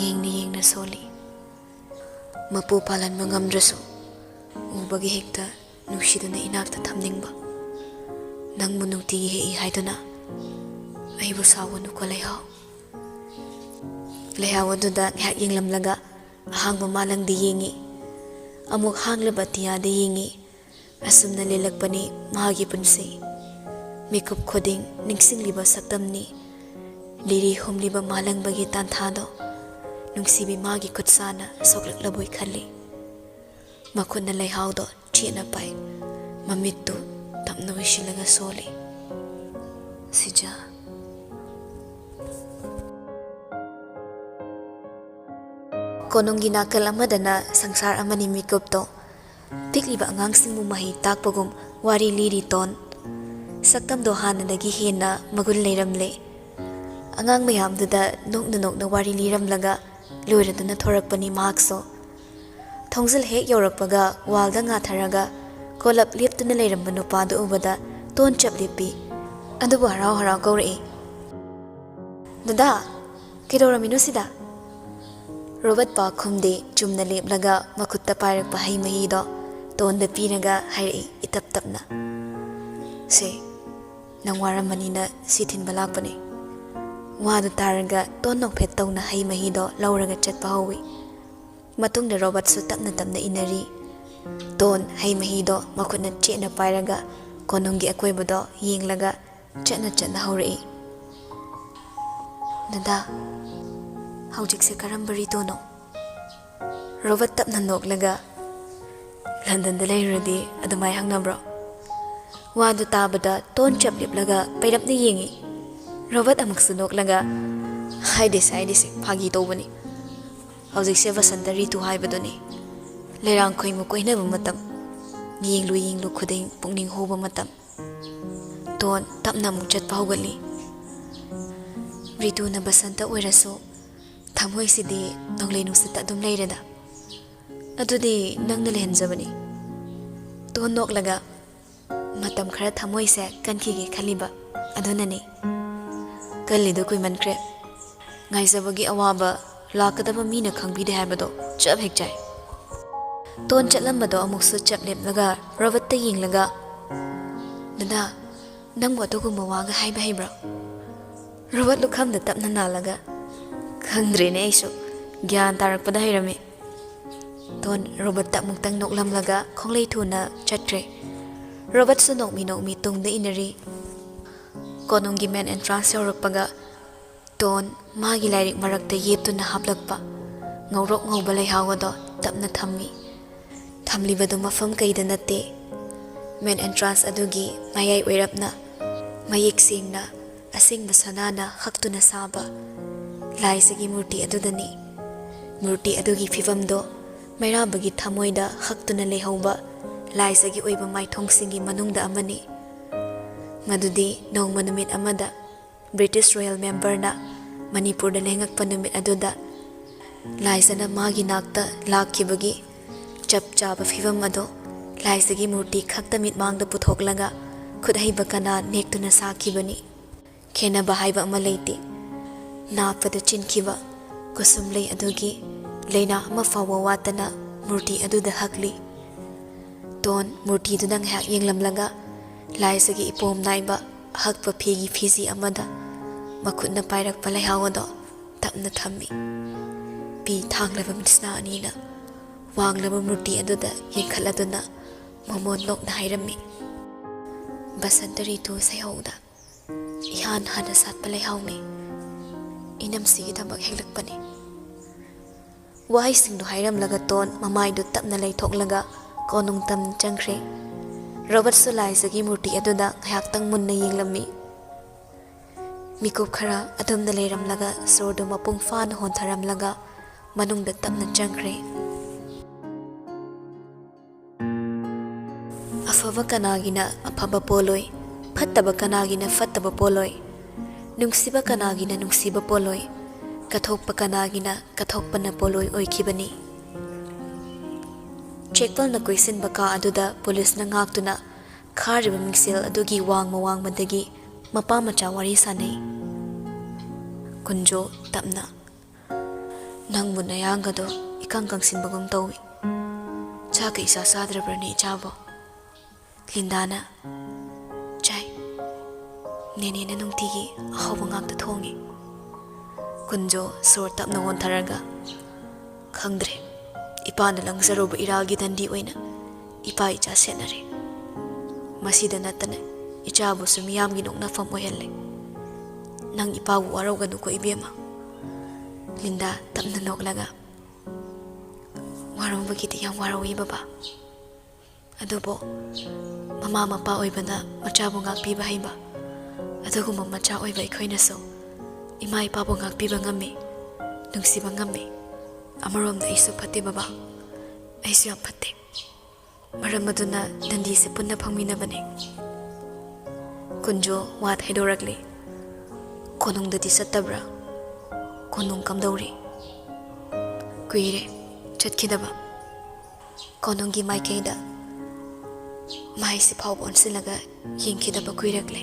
ꯌꯦꯡꯅ ꯌꯦꯡꯅ ꯁꯣꯜꯂꯤ꯫ ꯃꯄꯨ ꯄꯥꯜꯍꯟꯕ ꯉꯝꯗ꯭ꯔꯁꯨ ꯎꯕꯒꯤ ꯍꯦꯛꯇ ꯅꯨꯡꯁꯤꯗꯨꯅ ꯏꯅꯥꯛꯇ ꯊꯝꯅꯤꯡꯕ꯫ ꯅꯪꯕꯨ ꯅꯨꯡꯇꯤꯒꯤ ꯍꯦꯛꯏ ꯍꯥꯏꯗꯨꯅ ꯑꯩꯕꯨ ꯁꯥꯎꯒꯅꯨꯀꯣ ꯂꯩꯍꯥꯎ꯫ ꯂꯩꯍꯥꯎ ꯑꯗꯨꯗ ꯉꯥꯏꯍꯥꯛ ꯌꯦꯡꯂꯝꯂꯒ ꯑꯍꯥꯡꯕ ꯃꯥꯂꯪꯗ ꯌꯦꯡꯏ꯫ ꯑꯃꯨꯛ ꯍꯥꯡꯂꯕ ꯑꯇꯤꯌꯥꯗ ꯌꯦꯡꯏ꯫ ꯑꯁꯨꯝꯅ ꯂꯦꯜꯂꯛꯄꯅꯤ ꯃꯍꯥꯛꯀꯤ ꯄꯨꯟꯁꯤ꯫ ꯃꯤꯀꯨꯞ ꯈꯨꯗꯤꯡ ꯅꯤꯡꯁꯤꯡꯂꯤꯕ ꯁꯛꯇꯝꯅꯤ꯫ ꯂꯤꯔꯤ ꯍꯨꯝꯂꯤꯕ ꯃꯥꯂꯪꯕꯒꯤ ꯇꯥꯟꯊꯥꯗꯣ ꯅꯨꯡꯁꯤꯕꯤ ꯃꯥꯒꯤ ꯈꯨꯠꯁꯥꯅ ꯁꯣꯛꯂꯛꯂꯕꯣꯏ ꯈꯜꯂꯤ꯫ ꯃꯈꯨꯠꯅ ꯂꯩꯍꯥꯎꯗꯣ ꯆꯦꯠꯅ ꯄꯥꯏ꯫ ꯃꯃꯤꯠꯇꯨ ꯇꯞꯅ ꯎꯏꯁꯤꯜꯂꯒ ꯁꯣꯜꯂꯤ꯫ ꯁꯤꯖꯥ꯫ ꯀꯣꯅꯨꯡꯒꯤ ꯅꯥꯀꯜ ꯑꯃꯗꯅ ꯁꯪꯁꯥꯔ ꯑꯃꯅꯤ ꯃꯤꯀꯨꯞꯇꯣ꯫ ꯄꯤꯛꯂꯤꯕ ꯑꯉꯥꯡꯁꯤꯡꯕꯨ ꯃꯍꯩ ꯇꯥꯛꯄꯒꯨꯝ ꯋꯥꯔꯤ ꯂꯤꯔꯤ ꯇꯣꯟ꯫ ꯁꯛꯇꯝꯗꯣ ꯍꯥꯟꯅꯗꯒꯤ ꯍꯦꯟꯅ ꯃꯒꯨꯟ ꯂꯩꯔꯝꯂꯦ꯫ ꯑꯉꯥꯡ ꯃꯌꯥꯝꯗꯨꯗ ꯅꯣꯛꯅ ꯅꯣꯛꯅ ꯋꯥꯔꯤ ꯂꯤꯔꯝꯂꯒ ꯂꯣꯏꯔꯗꯨꯅ ꯊꯣꯔꯛꯄꯅꯤ ꯃꯍꯥꯛꯁꯨ꯫ ꯊꯣꯡꯖꯤꯜ ꯍꯦꯛ ꯌꯧꯔꯛꯄꯒ ꯋꯥꯜꯗ ꯉꯥꯊꯔꯒ ꯀꯣꯂꯞ ꯂꯦꯞꯇꯨꯅ ꯂꯩꯔꯝꯕ ꯅꯨꯄꯥꯗꯨ ꯎꯕꯗ ꯇꯣꯟ ꯆꯞ ꯂꯦꯞꯄꯤ꯫ ꯑꯗꯨꯕꯨ ꯍꯔꯥꯎ ꯍꯔꯥꯎ ꯀꯧꯔꯛꯏ, "ꯗꯗꯥ, ꯀꯩꯗꯧꯔꯝꯃꯤꯅꯣ ꯁꯤꯗ?" ꯔꯣꯕꯔꯠ ꯄꯥꯛ ꯈꯨꯝꯗꯦ, ꯆꯨꯝꯅ ꯂꯦꯞꯂꯒ ꯃꯈꯨꯠꯇ ꯄꯥꯏꯔꯛꯄ ꯍꯩ ꯃꯍꯤꯗꯣ ꯇꯣꯟꯗ ꯄꯤꯔꯒ ꯍꯥꯏꯔꯛꯏ ꯏꯇꯞ ꯇꯞꯅ, "ꯁꯦ, ꯅꯪ ꯋꯥꯔꯝꯃꯅꯤꯅ ꯁꯤ ꯊꯤꯟꯕ ꯂꯥꯛꯄꯅꯤ꯫" ꯋꯥꯗꯨ ꯇꯥꯔꯒ ꯇꯣꯟ ꯅꯣꯛꯐꯦꯠ ꯇꯧꯅ ꯍꯩ ꯃꯍꯤꯗꯣ ꯂꯧꯔꯒ ꯆꯠꯄ ꯍꯧꯏ꯫ ꯃꯇꯨꯡꯗ ꯔꯣꯕꯔꯠꯁꯨ ꯇꯞꯅ ꯇꯞꯅ ꯏꯟꯅꯔꯤ꯫ ꯇꯣꯟ ꯍꯩ ꯃꯍꯤꯗꯣ ꯃꯈꯨꯠꯅ ꯆꯦꯠꯅ ꯄꯥꯏꯔꯒ ꯀꯣꯅꯨꯡꯒꯤ ꯑꯀꯣꯏꯕꯗꯣ ꯌꯦꯡꯂꯒ ꯆꯠꯅ ꯆꯠꯅ ꯍꯧꯔꯛꯏ꯫ "ꯗꯗꯥ, ꯍꯧꯖꯤꯛꯁꯦ ꯀꯔꯝꯕ ꯔꯤꯇꯨꯅꯣ?" ꯔꯣꯕꯔꯠ ꯇꯞꯅ ꯅꯣꯛꯂꯒ, "ꯂꯟꯗꯟꯗ ꯂꯩꯔꯨꯔꯗꯤ ꯑꯗꯨꯃꯥꯏ ꯍꯪꯅꯕ꯭ꯔꯣ?" ꯋꯥꯗꯨ ꯇꯥꯕꯗ ꯇꯣꯟ ꯆꯞ ꯂꯦꯞꯂꯒ ꯄꯩꯔꯞꯅ ꯌꯦꯡꯏ꯫ ꯔꯣꯕꯔꯠ ꯑꯃꯨꯛꯁꯨ ꯅꯣꯛꯂꯒ, "ꯍꯥꯏꯗꯦꯁꯦ, ꯍꯥꯏꯗꯦꯁꯦ, ꯐꯥꯒꯤ ꯇꯧꯕꯅꯤ꯫ ꯍꯧꯖꯤꯛꯁꯦ ꯕꯁꯟꯇ ꯔꯤꯇꯨ ꯍꯥꯏꯕꯗꯨꯅꯤ꯫ ꯂꯩꯔꯥꯡ ꯈꯣꯏꯃꯨ ꯀꯣꯏꯅꯕ ꯃꯇꯝ꯫ ꯌꯦꯡꯂꯨ ꯌꯦꯡꯂꯨ ꯈꯨꯗꯤꯡ ꯄꯨꯛꯅꯤꯡ ꯍꯨꯕ ꯃꯇꯝ꯫" ꯇꯣꯟ ꯇꯞꯅ ꯑꯃꯨꯛ ꯆꯠꯄ ꯍꯧꯒꯠꯂꯤ꯫ "ꯔꯤꯇꯨꯅ ꯕꯁꯟꯇ ꯑꯣꯏꯔꯁꯨ, ꯊꯃꯣꯏꯁꯤꯗꯤ ꯅꯣꯡꯂꯩ ꯅꯨꯡꯁꯤꯠꯇ ꯑꯗꯨꯝ ꯂꯩꯔꯦꯗ꯫ ꯑꯗꯨꯗꯤ ꯅꯪꯅ ꯂꯩꯍꯟꯖꯕꯅꯤ꯫" ꯇꯣꯟ ꯅꯣꯛꯂꯒ, "ꯃꯇꯝ ꯈꯔ ꯊꯃꯣꯏꯁꯦ ꯀꯟꯈꯤꯒꯦ ꯈꯜꯂꯤꯕ ꯑꯗꯨꯅꯅꯤ꯫ ꯀꯜꯂꯤꯗꯨ ꯀꯨꯏꯃꯟꯈ꯭ꯔꯦ꯫ ꯉꯥꯏꯖꯕꯒꯤ ꯑꯋꯥꯕ ꯂꯥꯛꯀꯗꯕ ꯃꯤꯅ ꯈꯪꯕꯤꯗꯦ ꯍꯥꯏꯕꯗꯣ ꯆꯞ ꯍꯦꯛ ꯆꯥꯏ꯫" ꯇꯣꯟ ꯆꯠꯂꯝꯕꯗꯣ ꯑꯃꯨꯛꯁꯨ ꯆꯞ ꯂꯦꯞꯂꯒ ꯔꯣꯕꯔꯠꯇ ꯌꯦꯡꯂꯒ, "ꯗꯗꯥ, ꯅꯪꯕꯨ ꯑꯗꯨꯒꯨꯝꯕ ꯋꯥꯒ ꯍꯥꯏꯕ ꯍꯩꯕ꯭ꯔꯣ?" ꯔꯣꯕꯔꯠ ꯂꯨꯈꯝꯗ ꯇꯞꯅ ꯅꯥꯜꯂꯒ, "ꯈꯪꯗ꯭ꯔꯦꯅꯦ ꯑꯩꯁꯨ, ꯒ꯭ꯌꯥꯟ ꯇꯥꯔꯛꯄꯗ ꯍꯩꯔꯝꯃꯤ꯫" ꯇꯣꯟ ꯔꯣꯕꯔꯠꯇ ꯑꯃꯨꯛꯇꯪ ꯅꯣꯛꯂꯝꯂꯒ ꯈꯣꯡꯂꯩ ꯊꯨꯅ ꯆꯠꯈ꯭ꯔꯦ꯫ ꯔꯣꯕꯔꯠꯁꯨ ꯅꯣꯛꯃꯤ ꯅꯣꯛꯃꯤ ꯇꯨꯡꯗ ꯏꯟꯅꯔꯤ꯫ ꯀꯣꯅꯨꯡꯒꯤ ꯃꯦꯟ ꯑꯦꯟꯇ꯭ꯔꯥꯟꯁ ꯌꯧꯔꯛꯄꯒ ꯇꯣꯟ ꯃꯥꯒꯤ ꯂꯥꯏꯔꯤꯛ ꯃꯔꯛꯇ ꯌꯦꯞꯇꯨꯅ ꯍꯥꯞꯂꯛꯄ ꯉꯧꯔꯣꯛ ꯉꯧꯕ ꯂꯩꯍꯥꯎ ꯑꯗꯣ ꯇꯞꯅ ꯊꯝꯃꯤ꯫ ꯊꯝꯂꯤꯕꯗꯨ ꯃꯐꯝ ꯀꯩꯗ ꯅꯠꯇꯦ꯫ ꯃꯦꯟ ꯑꯦꯟꯇ꯭ꯔꯥꯟꯁ ꯑꯗꯨꯒꯤ ꯃꯌꯥꯏ ꯑꯣꯏꯔꯞꯅ ꯃꯌꯦꯛ ꯁꯦꯡꯅ ꯑꯁꯦꯡꯕ ꯁꯅꯥꯅ ꯍꯛꯇꯨꯅ ꯁꯥꯕ ꯂꯥꯏꯁꯤꯒꯤ ꯃꯨꯔꯇꯤ ꯑꯗꯨꯗꯅꯤ꯫ ꯃꯨꯔꯇꯤ ꯑꯗꯨꯒꯤ ꯐꯤꯕꯝꯗꯣ ꯃꯩꯔꯥꯕꯒꯤ ꯊꯃꯣꯏꯗ ꯍꯛꯇꯨꯅ ꯂꯩꯍꯧꯕ ꯂꯥꯏꯖꯒꯤ ꯑꯣꯏꯕ ꯃꯥꯏꯊꯣꯡꯁꯤꯡꯒꯤ ꯃꯅꯨꯡꯗ ꯑꯃꯅꯤ꯫ ꯃꯗꯨꯗꯤ ꯅꯣꯡꯃ ꯅꯨꯃꯤꯠ ꯑꯃꯗ ꯕ꯭ꯔꯤꯇꯤꯁ ꯔꯣꯌꯦꯜ ꯃꯦꯝꯕꯔꯅ ꯃꯅꯤꯄꯨꯔꯗ ꯂꯦꯡꯉꯛꯄ ꯅꯨꯃꯤꯠ ꯑꯗꯨꯗ ꯂꯥꯏꯖꯅ ꯃꯥꯒꯤ ꯅꯥꯛꯇ ꯂꯥꯛꯈꯤꯕꯒꯤ ꯆꯞ ꯆꯥꯕ ꯐꯤꯕꯝ ꯑꯗꯣ ꯂꯥꯏꯖꯒꯤ ꯃꯨꯔꯇꯤ ꯈꯛꯇ ꯃꯤꯠꯃꯥꯡꯗ ꯄꯨꯊꯣꯛꯂꯒ ꯈꯨꯠꯍꯩꯕ ꯀꯅꯥ ꯅꯦꯛꯇꯨꯅ ꯁꯥꯈꯤꯕꯅꯤ꯫ ꯈꯦꯟꯅꯕ ꯍꯥꯏꯕ ꯑꯃ ꯂꯩꯇꯦ꯫ ꯅꯥꯞꯄꯗ ꯆꯤꯟꯈꯤꯕ ꯀꯨꯁꯨꯝꯂꯩ ꯑꯗꯨꯒꯤ ꯂꯩꯅꯥ ꯑꯃ ꯐꯥꯎꯕ ꯋꯥꯠꯇꯅ ꯃꯨꯔꯇꯤ ꯑꯗꯨꯗ ꯍꯛꯂꯤ꯫ ꯇꯣꯟ ꯃꯨꯔꯇꯤꯗꯨꯗ ꯉꯥꯏꯍꯥꯛ ꯌꯦꯡꯂꯝꯂꯒ ꯂꯥꯏꯖꯒꯤ ꯏꯄꯣꯝ ꯅꯥꯏꯕ ꯑꯍꯛꯄ ꯐꯤꯒꯤ ꯐꯤꯖꯤ ꯑꯃꯗ ꯃꯈꯨꯠꯅ ꯄꯥꯏꯔꯛꯄ ꯂꯩꯍꯥꯎ ꯑꯗꯣ ꯇꯞꯅ ꯊꯝꯃꯤ꯫ ꯄꯤ ꯊꯥꯡꯂꯕ ꯃꯤꯠꯁꯅꯥ ꯑꯅꯤꯅ ꯋꯥꯡꯂꯕ ꯃꯨꯔꯇꯤ ꯑꯗꯨꯗ ꯌꯦꯡꯈꯠꯂꯗꯨꯅ ꯃꯣꯃꯣꯟ ꯅꯣꯛꯅ ꯍꯥꯏꯔꯝꯃꯤ, "ꯕꯁꯟꯇ ꯔꯤꯇꯨ ꯁꯩꯍꯧꯗ ꯏꯍꯥꯟ ꯍꯥꯟꯅ ꯁꯥꯠꯄ ꯂꯩꯍꯥꯎꯅꯤ꯫ ꯏꯅꯝꯁꯤꯒꯤꯗꯃꯛ ꯍꯦꯛꯂꯛꯄꯅꯤ꯫" ꯋꯥꯍꯩꯁꯤꯡꯗꯨ ꯍꯥꯏꯔꯝꯂꯒ ꯇꯣꯟ ꯃꯃꯥꯏꯗꯨ ꯇꯞꯅ ꯂꯩꯊꯣꯛꯂꯒ ꯀꯣꯅꯨꯡ ꯇꯝꯅ ꯆꯪꯈ꯭ꯔꯦ꯫ ꯔꯣꯕꯔꯠꯁꯨ ꯂꯥꯏꯖꯒꯤ ꯃꯨꯔꯇꯤ ꯑꯗꯨꯗ ꯉꯥꯏꯍꯥꯛꯇꯪ ꯃꯨꯟꯅ ꯌꯦꯡꯂꯝꯃꯤ꯫ ꯃꯤꯀꯨꯞ ꯈꯔ ꯑꯗꯨꯝꯅ ꯂꯩꯔꯝꯂꯒ ꯁꯣꯔꯗꯨ ꯃꯄꯨꯡ ꯐꯥꯅ ꯍꯣꯟꯊꯔꯝꯂꯒ ꯃꯅꯨꯡꯗ ꯇꯞꯅ ꯆꯪꯈ꯭ꯔꯦ꯫ ꯑꯐꯕ ꯀꯅꯥꯒꯤꯅ ꯑꯐꯕ ꯄꯣꯜꯂꯣꯏ, ꯐꯠꯇꯕ ꯀꯅꯥꯒꯤꯅ ꯐꯠꯇꯕ ꯄꯣꯜꯂꯣꯏ, ꯅꯨꯡꯁꯤꯕ ꯀꯅꯥꯒꯤꯅ ꯅꯨꯡꯁꯤꯕ ꯄꯣꯜꯂꯣꯏ, ꯀꯠꯊꯣꯛꯄ ꯀꯅꯥꯒꯤꯅ ꯀꯠꯊꯣꯛꯄꯅ ꯄꯣꯜꯂꯣꯏ ꯑꯣꯏꯈꯤꯕꯅꯤ꯫ ꯆꯦꯛꯄꯜꯅ ꯀꯣꯏꯁꯤꯟꯕ ꯀꯥ ꯑꯗꯨꯗ ꯄꯨꯂꯤꯁꯅ ꯉꯥꯛꯇꯨꯅ ꯈꯥꯔꯤꯕ ꯃꯤꯡꯁꯦꯜ ꯑꯗꯨꯒꯤ ꯋꯥꯡꯃ ꯋꯥꯡꯃꯗꯒꯤ ꯃꯄꯥ ꯃꯆꯥ ꯋꯥꯔꯤ ꯁꯥꯅꯩ꯫ ꯀꯨꯟꯖꯣ ꯇꯞꯅ, "ꯅꯪꯕꯨ ꯅꯌꯥꯡꯒꯗꯣ ꯏꯀꯪ ꯀꯪꯁꯤꯟꯕꯒꯨꯝ ꯇꯧꯏ꯫ ꯆꯥꯛꯀ ꯏꯆꯥ ꯆꯥꯗ꯭ꯔꯕ꯭ꯔꯅꯦ ꯏꯆꯥꯕꯣ?" ꯂꯤꯟꯗꯥꯅ, "ꯆꯥꯏ꯫ ꯅꯦꯅꯦꯅ ꯅꯨꯡꯇꯤꯒꯤ ꯑꯍꯥꯎꯕ ꯉꯥꯛꯇ ꯊꯣꯡꯉꯤ꯫" ꯀꯨꯟꯖꯣ ꯁꯣꯔ ꯇꯞꯅ ꯍꯣꯟꯊꯔꯒ, "ꯈꯪꯗ꯭ꯔꯦ, ꯏꯄꯥꯅ ꯂꯪꯖꯔꯨꯕ ꯏꯔꯥꯜꯒꯤ ꯗꯟꯗꯤ ꯑꯣꯏꯅ ꯏꯄꯥ ꯏꯆꯥ ꯁꯦꯠꯅꯔꯦ꯫ ꯃꯁꯤꯗ ꯅꯠꯇꯅ ꯏꯆꯥꯕꯨꯁꯨ ꯃꯤꯌꯥꯝꯒꯤ ꯅꯣꯛꯅꯐꯝ ꯑꯣꯏꯍꯜꯂꯦ꯫ ꯅꯪ ꯏꯄꯥꯕꯨ ꯋꯥꯔꯧꯒꯅꯨꯀꯣ ꯏꯕꯦꯝꯃ꯫" ꯂꯤꯟꯗꯥ ꯇꯞꯅ ꯅꯣꯛꯂꯒ, "ꯋꯥꯔꯧꯕꯒꯤꯗꯤ ꯌꯥꯝ ꯋꯥꯔꯧꯏ ꯕꯕꯥ꯫ ꯑꯗꯨꯕꯨ ꯃꯃꯥ ꯃꯄꯥ ꯑꯣꯏꯕꯅ ꯃꯆꯥꯕꯨ ꯉꯥꯛꯄꯤꯕ ꯍꯩꯕ, ꯑꯗꯨꯒꯨꯝꯕ ꯃꯆꯥ ꯑꯣꯏꯕ ꯑꯩꯈꯣꯏꯅꯁꯨ ꯏꯃꯥ ꯏꯄꯥꯕꯨ ꯉꯥꯛꯄꯤꯕ ꯉꯝꯃꯤ, ꯅꯨꯡꯁꯤꯕ ꯉꯝꯃꯤ꯫ ꯑꯃꯔꯣꯝꯗ ꯑꯩꯁꯨ ꯐꯠꯇꯦ ꯕꯕꯥ, ꯑꯩꯁꯨ ꯌꯥꯝ ꯐꯠꯇꯦ꯫ ꯃꯔꯝ ꯑꯗꯨꯅ ꯗꯟꯗꯤꯁꯦ ꯄꯨꯟꯅ ꯐꯪꯃꯤꯟꯅꯕꯅꯦ꯫ ꯀꯨꯟꯖꯣ ꯋꯥ ꯊꯩꯗꯣꯔꯛꯂꯦ꯫ "ꯀꯣꯅꯨꯡꯗꯗꯤ ꯆꯠꯇꯕ꯭ꯔꯥ? ꯀꯣꯅꯨꯡ ꯀꯝꯗꯧꯔꯤ?" "ꯀꯨꯏꯔꯦ ꯆꯠꯈꯤꯗꯕ꯫ ꯀꯣꯅꯨꯡꯒꯤ ꯃꯥꯏꯀꯩꯗ ꯃꯥꯏꯁꯤ ꯐꯥꯎꯕ ꯑꯣꯟꯁꯤꯜꯂꯒ ꯌꯦꯡꯈꯤꯗꯕ ꯀꯨꯏꯔꯛꯂꯦ꯫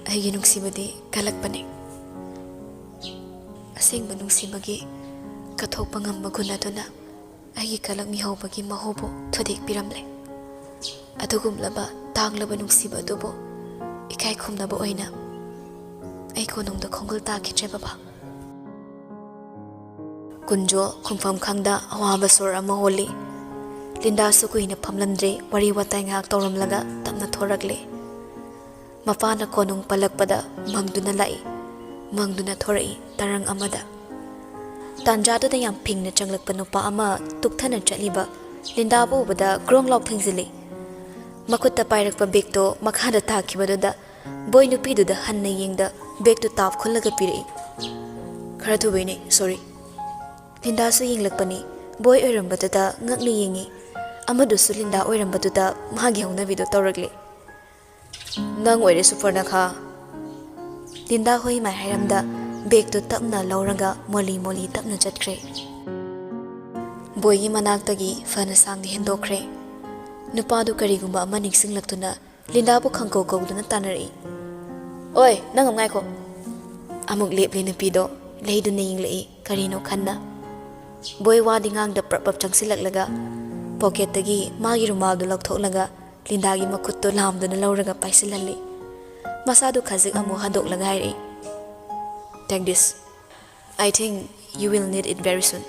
ꯑꯩꯒꯤ ꯅꯨꯡꯁꯤꯕꯗꯤ ꯀꯜꯂꯛꯄꯅꯦ꯫ ꯑꯁꯦꯡꯕ ꯅꯨꯡꯁꯤꯕꯒꯤ ꯀꯠꯊꯣꯛꯄ ꯉꯝꯕ ꯒꯨꯟ ꯑꯗꯨꯅ ꯑꯩꯒꯤ ꯀꯂꯛ ꯃꯤꯍꯧꯕꯒꯤ ꯃꯍꯨꯕꯨ ꯊꯨꯗꯦꯛꯄꯤꯔꯝꯂꯦ꯫ ꯑꯗꯨꯒꯨꯝꯂꯕ ꯇꯥꯡꯂꯕ ꯅꯨꯡꯁꯤꯕ ꯑꯗꯨꯕꯨ ꯏꯀꯥꯏ ꯈꯨꯝꯅꯕ ꯑꯣꯏꯅ ꯑꯩ ꯀꯣꯅꯨꯡꯗ ꯈꯣꯡꯒꯨꯜ ꯇꯥꯈꯤꯗ꯭ꯔꯦ ꯕꯕꯥ꯫" ꯀꯨꯟꯖꯣ ꯈꯨꯝꯐꯝ ꯈꯪꯗ ꯑꯋꯥꯕ ꯁꯣꯔ ꯑꯃ ꯍꯣꯜꯂꯤ꯫ ꯂꯤꯟꯗꯥꯁꯨ ꯀꯨꯏꯅ ꯐꯝꯂꯝꯗ꯭ꯔꯦ, ꯋꯥꯔꯤ ꯋꯥꯇꯥꯏ ꯉꯥꯏꯍꯥꯛ ꯇꯧꯔꯝꯂꯒ ꯇꯞꯅ ꯊꯣꯔꯛꯂꯦ꯫ ꯃꯄꯥꯅ ꯀꯣꯅꯨꯡ ꯄꯜꯂꯛꯄꯗ ꯃꯪꯗꯨꯅ ꯂꯥꯛꯏ, ꯃꯪꯗꯨꯅ ꯊꯣꯔꯛꯏ ꯇꯔꯪ ꯑꯃꯗ꯫ ꯇꯥꯟꯖꯥꯗꯨꯗ ꯌꯥꯝ ꯐꯤꯡꯅ ꯆꯪꯂꯛꯄ ꯅꯨꯄꯥ ꯑꯃ ꯇꯨꯛꯊꯅ ꯆꯠꯂꯤꯕ ꯂꯤꯟꯗꯥꯕꯨ ꯎꯕꯗ ꯒ꯭ꯔꯣꯡ ꯂꯥꯎ ꯊꯦꯡꯖꯤꯜꯂꯤ꯫ ꯃꯈꯨꯠꯇ ꯄꯥꯏꯔꯛꯄ ꯕꯦꯒꯇꯣ ꯃꯈꯥꯗ ꯇꯥꯈꯤꯕꯗꯨꯗ ꯕꯣꯏ ꯅꯨꯄꯤꯗꯨꯗ ꯍꯟꯅ ꯌꯦꯡꯗ ꯕꯦꯒꯇꯨ ꯇꯥꯞ ꯈꯨꯜꯂꯒ ꯄꯤꯔꯛꯏ꯫ "ꯈꯔ ꯊꯨꯕꯩꯅꯦ, ꯁꯣꯔꯤ꯫" ꯂꯤꯟꯗꯥꯁꯨ ꯌꯦꯡꯂꯛꯄꯅꯤ꯫ ꯕꯣꯏ ꯑꯣꯏꯔꯝꯕꯗꯨꯗ ꯉꯛꯅ ꯌꯦꯡꯉꯤ꯫ ꯑꯃꯗꯨꯁꯨ ꯂꯤꯟꯗꯥ ꯑꯣꯏꯔꯝꯕꯗꯨꯗ ꯃꯥꯒꯤ ꯍꯧꯅꯕꯤꯗꯣ ꯇꯧꯔꯛꯂꯤ꯫ "ꯅꯪ ꯑꯣꯏꯔꯦ ꯁꯨꯄꯔꯅꯈꯥ꯫" ꯂꯤꯟꯗꯥ ꯍꯣꯏ ꯃꯥꯏ ꯍꯥꯏꯔꯝꯗ ꯕꯦꯒꯇꯨ ꯇꯞꯅ ꯂꯧꯔꯒ ꯃꯣꯂꯤ ꯃꯣꯂꯤ ꯇꯞꯅ ꯆꯠꯈ꯭ꯔꯦ꯫ ꯕꯣꯏꯒꯤ ꯃꯅꯥꯛꯇꯒꯤ ꯐꯅ ꯁꯥꯡꯅ ꯍꯦꯟꯗꯣꯛꯈ꯭ꯔꯦ꯫ ꯅꯨꯄꯥꯗꯨ ꯀꯔꯤꯒꯨꯝꯕ ꯑꯃ ꯅꯤꯡꯁꯤꯡꯂꯛꯇꯨꯅ ꯂꯤꯟꯗꯥꯕꯨ ꯈꯪꯀꯧ ꯀꯧꯗꯨꯅ ꯇꯥꯟꯅꯔꯛꯏ꯫ "ꯑꯣꯏ, ꯅꯪ ꯑꯃ ꯉꯥꯏꯈꯣ꯫" ꯑꯃꯨꯛ ꯂꯦꯞꯂꯤ ꯅꯨꯄꯤꯗꯣ ꯂꯩꯗꯨꯅ ꯌꯦꯡꯂꯛꯏ ꯀꯔꯤꯅꯣ ꯈꯟꯅ꯫ ꯕꯣꯏ ꯋꯥꯗꯤ ꯉꯥꯡꯗ ꯄ꯭ꯔꯞ ꯄ꯭ꯔꯞ ꯆꯪꯁꯤꯜꯂꯛꯂꯒ ꯄꯣꯀꯦꯠꯇꯒꯤ ꯃꯥꯒꯤ ꯔꯨꯃꯥꯜꯗꯨ ꯂꯧꯊꯣꯛꯂꯒ ꯂꯤꯟꯗꯥꯒꯤ ꯃꯈꯨꯠꯇꯨ ꯂꯥꯝꯗꯨꯅ ꯂꯧꯔꯒ ꯄꯥꯏꯁꯤꯜꯍꯜꯂꯤ꯫ ꯃꯁꯥꯗꯨ ꯈꯖꯤꯛ ꯑꯃꯨꯛ ꯍꯥꯗꯣꯛꯂꯒ ꯍꯥꯏꯔꯛꯏ, "Take this. I think you will need it very soon."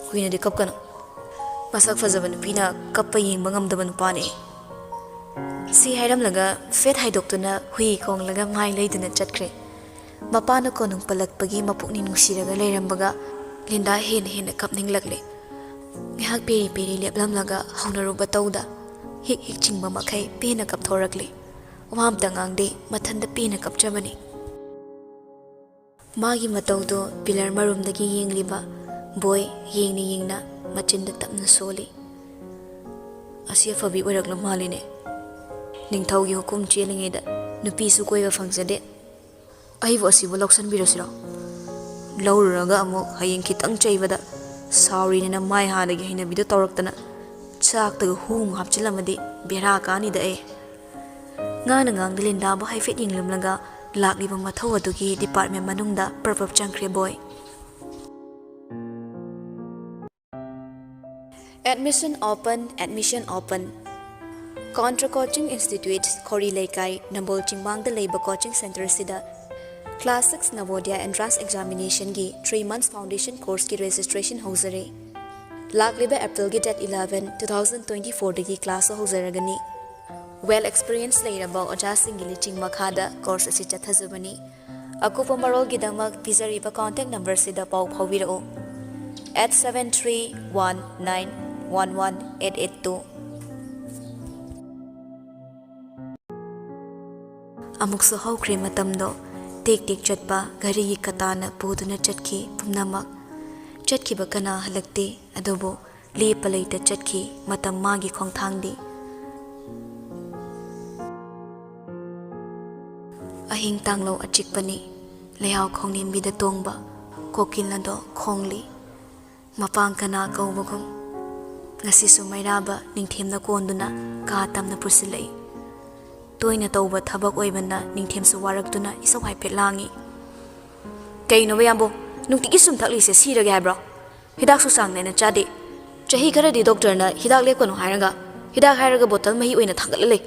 "ꯀꯨꯏꯅꯗꯤ ꯀꯞꯀꯅꯨ꯫ ꯃꯁꯛ ꯐꯖꯕ ꯅꯨꯄꯤꯅ ꯀꯞꯄ ꯌꯦꯡꯕ ꯉꯝꯗꯕ ꯅꯨꯄꯥꯅꯦ꯫" ꯁꯤ ꯍꯥꯏꯔꯝꯂꯒ ꯐꯦꯠ ꯍꯥꯏꯗꯣꯛꯇꯨꯅ ꯍꯨꯏ ꯈꯣꯡꯂꯒ ꯃꯥꯏ ꯂꯩꯗꯨꯅ ꯆꯠꯈ꯭ꯔꯦ꯫ ꯃꯄꯥꯅ ꯀꯣꯅꯨꯡ ꯄꯜꯂꯛꯄꯒꯤ ꯃꯄꯨꯛꯅꯤꯡ ꯅꯨꯡꯁꯤꯔꯒ ꯂꯩꯔꯝꯕꯒ ꯂꯤꯟꯗꯥ ꯍꯦꯟꯅ ꯍꯦꯟꯅ ꯀꯞꯅꯤꯡꯂꯛꯂꯦ꯫ ꯉꯥꯏꯍꯥꯛ ꯄꯦꯔꯤ ꯄꯦꯔꯤ ꯂꯦꯞꯂꯝꯂꯒ ꯍꯧꯅꯔꯨꯕ ꯇꯧꯗ ꯍꯤꯛ ꯍꯤꯛ ꯆꯤꯡꯕ ꯃꯈꯩ ꯄꯦꯟꯅ ꯀꯞꯊꯣꯔꯛꯂꯦ꯫ ꯋꯥ ꯑꯝꯇ ꯉꯥꯡꯗꯦ, ꯃꯊꯟꯇ ꯄꯦꯟꯅ ꯀꯞꯆꯕꯅꯤ꯫ ꯃꯥꯒꯤ ꯃꯇꯧꯗꯣ ꯄꯤꯂꯔ ꯃꯔꯨꯝꯗꯒꯤ ꯌꯦꯡꯂꯤꯕ ꯕꯣꯏ ꯌꯦꯡꯅ ꯌꯦꯡꯅ ꯃꯆꯤꯟꯗ ꯇꯞꯅ ꯁꯣꯜꯂꯤ꯫ "ꯑꯁꯤ ꯑꯐꯕꯤ ꯑꯣꯏꯔꯛꯂ ꯃꯥꯜꯂꯤꯅꯦ꯫ ꯅꯤꯡꯊꯧꯒꯤ ꯍꯨꯀꯨꯝ ꯆꯦꯜꯂꯤꯉꯩꯗ ꯅꯨꯄꯤꯁꯨ ꯀꯣꯏꯕ ꯐꯪꯖꯗꯦ꯫ ꯑꯩꯕꯨ ꯑꯁꯤꯕꯨ ꯂꯧꯁꯟꯕꯤꯔꯁꯤꯔꯣ? ꯂꯧꯔꯨꯔꯒ ꯑꯃꯨꯛ ꯍꯌꯦꯡ ꯈꯤꯇꯪ ꯆꯩꯕꯗ ꯁꯥꯎꯔꯤꯅꯦꯅ ꯃꯥꯏ ꯍꯥꯟꯅꯒꯤ ꯍꯩꯅꯕꯤꯗꯣ ꯇꯧꯔꯛꯇꯅ ꯆꯥꯛꯇꯒ ꯍꯨ ꯑꯃꯨꯛ ꯍꯥꯞꯆꯤꯜꯂꯝꯃꯗꯤ ꯕꯦꯔꯥ ꯀꯥꯅꯤꯗ ꯑꯩ꯫" ꯉꯥꯡꯅ ꯉꯥꯡꯗ ꯂꯤꯟꯗꯥꯕꯨ ꯍꯥꯏꯐꯦꯠ ꯌꯦꯡꯂꯝꯂꯒ ꯂꯥꯛꯂꯤꯕ ꯃꯊꯧ ꯑꯗꯨꯒꯤ ꯗꯤꯄꯥꯔꯠꯃꯦꯟ ꯃꯅꯨꯡꯗ ꯄ꯭ꯔꯞ ꯄ꯭ꯔꯞ ꯆꯪꯈ꯭ꯔꯦ ꯕꯣꯏ꯫ Admission open, admission open. Contra Coaching Institute, ꯈꯣꯔꯤ ꯂꯩꯀꯥꯏ, ꯅꯝꯕꯣꯜ ꯆꯤꯡꯃꯥꯡꯗ ꯂꯩꯕ coaching centreꯁꯤꯗ class six Navodaya entrance examinationꯒꯤ three months foundation courseꯀꯤ registration ꯍꯧꯖꯔꯦ꯫ ꯂꯥꯛꯂꯤꯕ Aprilꯒꯤ date eleven, two thousand twenty fourꯗꯒꯤ class ꯍꯧꯖꯔꯒꯅꯤ꯫ Well experience ꯂꯩꯔꯕ ꯑꯣꯖꯥꯁꯤꯡꯒꯤ ꯂꯨꯆꯤꯡ ꯃꯈꯥꯗ course ꯑꯁꯤ ꯆꯠꯊꯖꯕꯅꯤ꯫ ꯑꯀꯨꯞꯄ ꯃꯔꯣꯜꯒꯤꯗꯃꯛ ꯄꯤꯖꯔꯤꯕ contact numberꯁꯤꯗ ꯄꯥꯎ ꯐꯥꯎꯕꯤꯔꯛꯎ, eight seven three one nine one one eight eight two꯫ ꯑꯃꯨꯛꯁꯨ ꯍꯧꯈ꯭ꯔꯦ ꯃꯇꯝꯗꯣ꯫ ꯇꯦꯛ ꯇꯦꯛ ꯆꯠꯄ ꯘꯔꯤꯒꯤ ꯀꯇꯥꯅ ꯄꯨꯗꯨꯅ ꯆꯠꯈꯤ ꯄꯨꯝꯅꯃꯛ꯫ ꯆꯠꯈꯤꯕ ꯀꯅꯥ ꯍꯜꯂꯛꯇꯦ, ꯑꯗꯨꯕꯨ ꯂꯦꯞꯄ ꯂꯩꯇ ꯆꯠꯈꯤ ꯃꯇꯝ ꯃꯥꯒꯤ ꯈꯣꯡꯊꯥꯡꯗꯤ꯫ ꯑꯍꯤꯡ ꯇꯥꯡꯂꯧ ꯑꯆꯤꯛꯄꯅꯤ꯫ ꯂꯩꯍꯥꯎ ꯈꯣꯡꯅꯤꯡꯕꯤꯗ ꯇꯣꯡꯕ ꯀꯣꯀꯤꯜ ꯑꯗꯣ ꯈꯣꯡꯂꯤ꯫ ꯃꯄꯥꯡ ꯀꯅꯥ ꯀꯧꯕꯒꯨꯝ ꯉꯁꯤꯁꯨ ꯃꯩꯔꯥꯕ ꯅꯤꯡꯊꯦꯝꯅ ꯀꯣꯟꯗꯨꯅ ꯀꯥ ꯇꯝꯅ ꯄꯨꯁꯤꯜꯂꯛꯏ꯫ ꯇꯣꯏꯅ ꯇꯧꯕ ꯊꯕꯛ ꯑꯣꯏꯕꯅ ꯅꯤꯡꯊꯦꯝꯁꯨ ꯋꯥꯔꯛꯇꯨꯅ ꯏꯁꯧ ꯍꯥꯏꯐꯦꯠ ꯂꯥꯡꯏ꯫ "ꯀꯩꯅꯣꯕ ꯌꯥꯝꯕꯣ, ꯅꯨꯡꯇꯤꯒꯤ ꯁꯨꯝ ꯊꯛꯂꯤꯁꯦ ꯁꯤꯔꯒꯦ ꯍꯥꯏꯕ꯭ꯔꯣ? ꯍꯤꯗꯥꯛꯁꯨ ꯆꯥꯡ ꯅꯥꯏꯅ ꯆꯥꯗꯦ꯫ ꯆꯍꯤ ꯈꯔꯗꯤ ꯗꯣꯛꯇꯔꯅ ꯍꯤꯗꯥꯛ ꯂꯦꯞꯀꯅꯨ ꯍꯥꯏꯔꯒ, ꯍꯤꯗꯥꯛ ꯍꯥꯏꯔꯒ ꯕꯣꯇꯜ ꯃꯍꯤ ꯑꯣꯏꯅ ꯊꯥꯡꯒꯠꯂ ꯂꯩ꯫"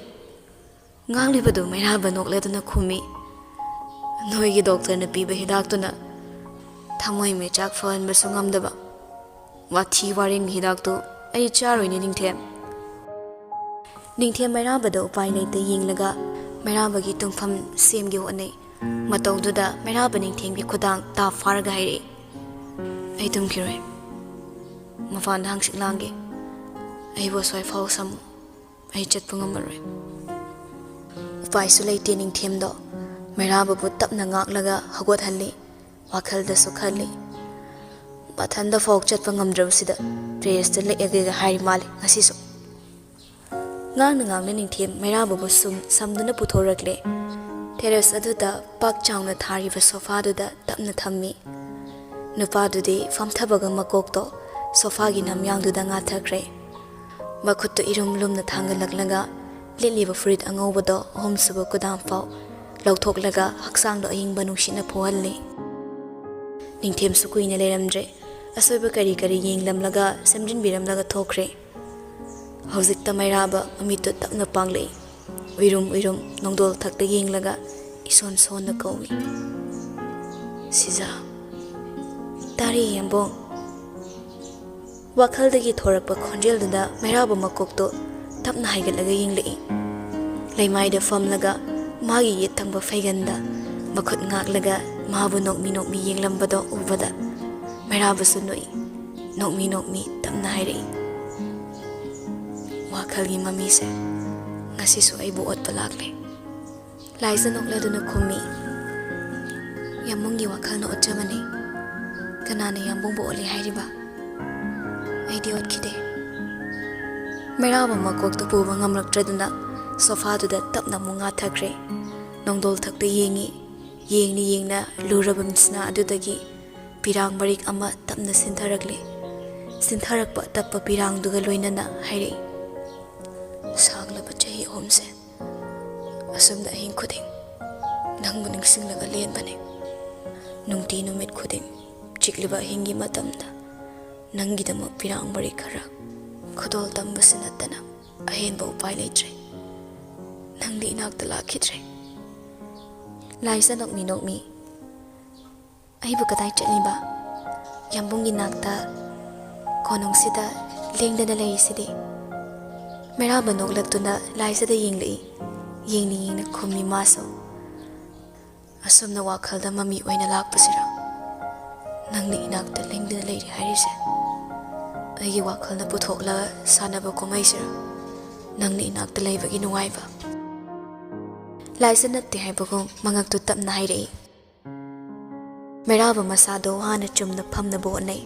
ꯉꯥꯡꯂꯤꯕꯗꯨ ꯃꯩꯔꯥꯕ ꯅꯣꯛꯂꯗꯨꯅ ꯈꯨꯝꯃꯤ꯫ "ꯅꯣꯏꯒꯤ ꯗꯣꯛꯇꯔꯅ ꯄꯤꯕ ꯍꯤꯗꯥꯛꯇꯨꯅ ꯊꯃꯣꯏ ꯃꯩꯆꯥꯛ ꯐꯍꯟꯕꯁꯨ ꯉꯝꯗꯕ꯫ ꯋꯥꯊꯤ ꯋꯥꯔꯦꯡꯒꯤ ꯍꯤꯗꯥꯛꯇꯨ ꯑꯩ ꯆꯥꯔꯣꯏꯅꯦ ꯅꯤꯡꯊꯦꯝ꯫" ꯅꯤꯡꯊꯦꯝ ꯃꯩꯔꯥꯕꯗ ꯎꯄꯥꯏ ꯂꯩꯇ ꯌꯦꯡꯂꯒ ꯃꯩꯔꯥꯕꯒꯤ ꯇꯨꯝꯐꯝ ꯁꯦꯝꯒꯦ ꯍꯣꯠꯅꯩ꯫ ꯃꯇꯧꯗꯨꯗ ꯃꯩꯔꯥꯕ ꯅꯤꯡꯊꯦꯝꯒꯤ ꯈꯨꯗꯥꯡ ꯇꯥꯞ ꯐꯥꯔꯒ ꯍꯥꯏꯔꯛꯏ, "ꯑꯩ ꯇꯨꯝꯈꯤꯔꯣꯏ꯫ ꯃꯄꯥꯟꯗ ꯍꯪꯆꯤꯠ ꯂꯥꯡꯒꯦ꯫ ꯑꯩꯕꯨ ꯑꯁ꯭ꯋꯥꯏ ꯐꯥꯎ ꯁꯝꯃꯨ꯫ ꯑꯩ ꯆꯠꯄ ꯉꯝꯃꯔꯣꯏ꯫" ꯎꯄꯥꯏꯁꯨ ꯂꯩꯇꯦ ꯅꯤꯡꯊꯦꯝꯗꯣ꯫ ꯃꯩꯔꯥꯕꯕꯨ ꯇꯞꯅ ꯉꯥꯛꯂꯒ ꯍꯧꯒꯠꯍꯜꯂꯤ꯫ ꯋꯥꯈꯜꯗꯁꯨ ꯈꯜꯂꯤ, ꯃꯊꯟꯗ ꯐꯥꯎ ꯆꯠꯄ ꯉꯝꯗ꯭ꯔꯕꯁꯤꯗ ꯇꯦꯔꯦꯁꯇ ꯂꯦꯛꯑꯒꯦꯒ ꯍꯥꯏꯔꯤ ꯃꯥꯜꯂꯦ ꯉꯁꯤꯁꯨ꯫ ꯉꯥꯡꯅ ꯉꯥꯡꯅ ꯅꯤꯡꯊꯦꯝ ꯃꯩꯔꯥꯕꯕꯨ ꯁꯨꯝ ꯁꯝꯗꯨꯅ ꯄꯨꯊꯣꯔꯛꯂꯦ꯫ ꯇꯦꯔꯦꯁ ꯑꯗꯨꯗ ꯄꯥꯛ ꯆꯥꯎꯅ ꯊꯥꯔꯤꯕ ꯁꯣꯐꯥꯗꯨꯗ ꯇꯞꯅ ꯊꯝꯃꯤ꯫ ꯅꯨꯄꯥꯗꯨꯗꯤ ꯐꯝꯊꯕꯒ ꯃꯀꯣꯛꯇꯣ ꯁꯣꯐꯥꯒꯤ ꯅꯝꯌꯥꯡꯗꯨꯗ ꯉꯥꯊꯈ꯭ꯔꯦ꯫ ꯃꯈꯨꯠꯇꯨ ꯏꯔꯨꯝ ꯂꯨꯝꯅ ꯊꯥꯡꯒꯠꯂꯛꯂꯒ ꯂꯤꯠꯂꯤꯕ ꯐꯨꯔꯤꯠ ꯑꯉꯧꯕꯗꯣ ꯑꯍꯨꯝꯁꯨꯕ ꯀꯨꯗꯥꯝ ꯐꯥꯎ ꯂꯧꯊꯣꯛꯂꯒ ꯍꯛꯆꯥꯡꯗꯣ ꯑꯏꯪꯕ ꯅꯨꯡꯁꯤꯠꯅ ꯐꯨꯍꯜꯂꯤ꯫ ꯅꯤꯡꯊꯦꯝꯁꯨ ꯀꯨꯏꯅ ꯂꯩꯔꯝꯗ꯭ꯔꯦ꯫ ꯑꯁꯣꯏꯕ ꯀꯔꯤ ꯀꯔꯤ ꯌꯦꯡꯂꯝꯂꯒ ꯁꯦꯝꯖꯤꯟꯕꯤꯔꯝꯂꯒ ꯊꯣꯛꯈ꯭ꯔꯦ꯫ ꯍꯧꯖꯤꯛꯇ ꯃꯩꯔꯥꯕ ꯃꯃꯤꯠꯇꯨ ꯇꯞꯅ ꯄꯥꯡꯂꯛꯏ꯫ ꯎꯏꯔꯨꯝ ꯎꯏꯔꯨꯝ ꯅꯣꯡꯗꯣꯜ ꯊꯛꯇ ꯌꯦꯡꯂꯒ ꯏꯁꯣꯟ ꯁꯣꯟꯅ ꯀꯧꯏ, "ꯁꯤꯖꯥ!" "ꯇꯥꯔꯤ, ꯌꯥꯝꯕꯣꯡ!" ꯋꯥꯈꯜꯗꯒꯤ ꯊꯣꯔꯛꯄ ꯈꯣꯟꯖꯦꯜꯗꯨꯗ ꯃꯩꯔꯥꯕ ꯃꯀꯣꯛꯇꯣ ꯇꯞꯅ ꯍꯥꯏꯒꯠꯂꯒ ꯌꯦꯡꯂꯛꯏ꯫ ꯂꯩꯃꯥꯏꯗ ꯐꯝꯂꯒ ꯃꯥꯒꯤ ꯌꯦꯠ ꯊꯪꯕ ꯐꯩꯒꯟꯗ ꯃꯈꯨꯠ ꯉꯥꯛꯂꯒ ꯃꯥꯕꯨ ꯅꯣꯛꯃꯤ ꯅꯣꯛꯃꯤ ꯌꯦꯡꯂꯝꯕꯗꯣ ꯎꯕꯗ ꯃꯩꯔꯥꯕꯁꯨ ꯅꯣꯛꯏ꯫ ꯅꯣꯛꯃꯤ ꯅꯣꯛꯃꯤ ꯇꯞꯅ ꯍꯥꯏꯔꯛꯏ, "ꯋꯥꯈꯜꯒꯤ ꯃꯃꯤꯁꯦ ꯉꯁꯤꯁꯨ ꯑꯩꯕꯨ ꯑꯣꯠꯄ ꯂꯥꯛꯂꯦ꯫" ꯂꯥꯏꯖ ꯅꯣꯛꯂꯗꯨꯅ ꯈꯨꯝꯃꯤ, "ꯌꯥꯝꯕꯨꯡꯒꯤ ꯋꯥꯈꯜꯅ ꯑꯣꯠꯆꯕꯅꯤ꯫ ꯀꯅꯥꯅ ꯌꯥꯝꯕꯨꯡꯕꯨ ꯑꯣꯠꯂꯤ ꯍꯥꯏꯔꯤꯕ? ꯑꯩꯗꯤ ꯑꯣꯠꯈꯤꯗꯦ꯫" ꯃꯩꯔꯥꯕ ꯃꯀꯣꯛꯇꯨ ꯄꯨꯕ ꯉꯝꯂꯛꯇ꯭ꯔꯗꯨꯅ ꯁꯣꯐꯥꯗꯨꯗ ꯇꯞꯅ ꯑꯃꯨꯛ ꯉꯥꯊꯈ꯭ꯔꯦ꯫ ꯅꯣꯡꯗꯣꯜ ꯊꯛꯇ ꯌꯦꯡꯉꯤ꯫ ꯌꯦꯡꯅ ꯌꯦꯡꯅ ꯂꯨꯔꯕ ꯃꯤꯠꯁꯤꯅ ꯑꯗꯨꯗꯒꯤ ꯄꯤꯔꯥꯡ ꯃꯔꯤꯛ ꯑꯃ ꯇꯞꯅ ꯁꯤꯟꯊꯔꯛꯂꯦ꯫ ꯁꯤꯟꯊꯔꯛꯄ ꯑꯇꯞꯄ ꯄꯤꯔꯥꯡꯗꯨꯒ ꯂꯣꯏꯅꯅ ꯍꯥꯏꯔꯛꯏ, "ꯁꯥꯡꯂꯕ ꯆꯍꯤ ꯑꯍꯨꯝꯁꯦ ꯑꯁꯨꯝꯅ ꯑꯍꯤꯡ ꯈꯨꯗꯤꯡ ꯅꯪꯕꯨ ꯅꯤꯡꯁꯤꯡꯂꯒ ꯂꯦꯟꯕꯅꯤ꯫ ꯅꯨꯡꯇꯤ ꯅꯨꯃꯤꯠ ꯈꯨꯗꯤꯡ ꯆꯤꯛꯂꯤꯕ ꯑꯍꯤꯡꯒꯤ ꯃꯇꯝꯗ ꯅꯪꯒꯤꯗꯃꯛ ꯄꯤꯔꯥꯡ ꯃꯔꯤꯛ ꯈꯔ ꯈꯨꯗꯣꯜ ꯇꯝꯕꯁꯤ ꯅꯠꯇꯅ ꯑꯍꯦꯟꯕ ꯎꯄꯥꯏ ꯂꯩꯇ꯭ꯔꯦ꯫ ꯅꯪꯗꯤ ꯏꯅꯥꯛꯇ ꯂꯥꯛꯈꯤꯗ꯭ꯔꯦ꯫" ꯂꯥꯏꯖ ꯅꯣꯛꯃꯤ ꯅꯣꯛꯃꯤ, "ꯑꯩꯕꯨ ꯀꯗꯥꯏ ꯆꯠꯂꯤꯕ? ꯌꯥꯝꯕꯨꯡꯒꯤ ꯅꯥꯛꯇ ꯀꯣꯅꯨꯡꯁꯤꯗ ꯂꯦꯡꯗꯅ ꯂꯩꯔꯤꯁꯤꯗꯤ?" ꯃꯩꯔꯥꯕ ꯅꯣꯛꯂꯛꯇꯨꯅ ꯂꯥꯏꯖꯗ ꯌꯦꯡꯂꯛꯏ꯫ ꯌꯦꯡꯅ ꯌꯦꯡꯅ ꯈꯨꯝꯃꯤ ꯃꯥꯁꯨ꯫ "ꯑꯁꯨꯝꯅ ꯋꯥꯈꯜꯗ ꯃꯃꯤ ꯑꯣꯏꯅ ꯂꯥꯛꯄꯁꯤꯔ ꯅꯪꯅ ꯏꯅꯥꯛꯇ ꯂꯦꯡꯗꯅ ꯂꯩꯔꯤ ꯍꯥꯏꯔꯤꯁꯦ? ꯑꯩꯒꯤ ꯋꯥꯈꯜꯅ ꯄꯨꯊꯣꯛꯂꯒ ꯁꯥꯟꯅꯕ ꯀꯨꯝꯍꯩꯁꯤꯔ ꯅꯪꯅ ꯏꯅꯥꯛꯇ ꯂꯩꯕꯒꯤ ꯅꯨꯡꯉꯥꯏꯕ?" ꯂꯥꯏꯖ ꯅꯠꯇꯦ ꯍꯥꯏꯕꯒꯨꯝ ꯃꯉꯛꯇꯨ ꯇꯞꯅ ꯍꯥꯏꯔꯛꯏ꯫ ꯃꯩꯔꯥꯕ ꯃꯁꯥꯗꯣ ꯍꯥꯟꯅ ꯆꯨꯝꯅ ꯐꯝꯅꯕ ꯍꯣꯠꯅꯩ꯫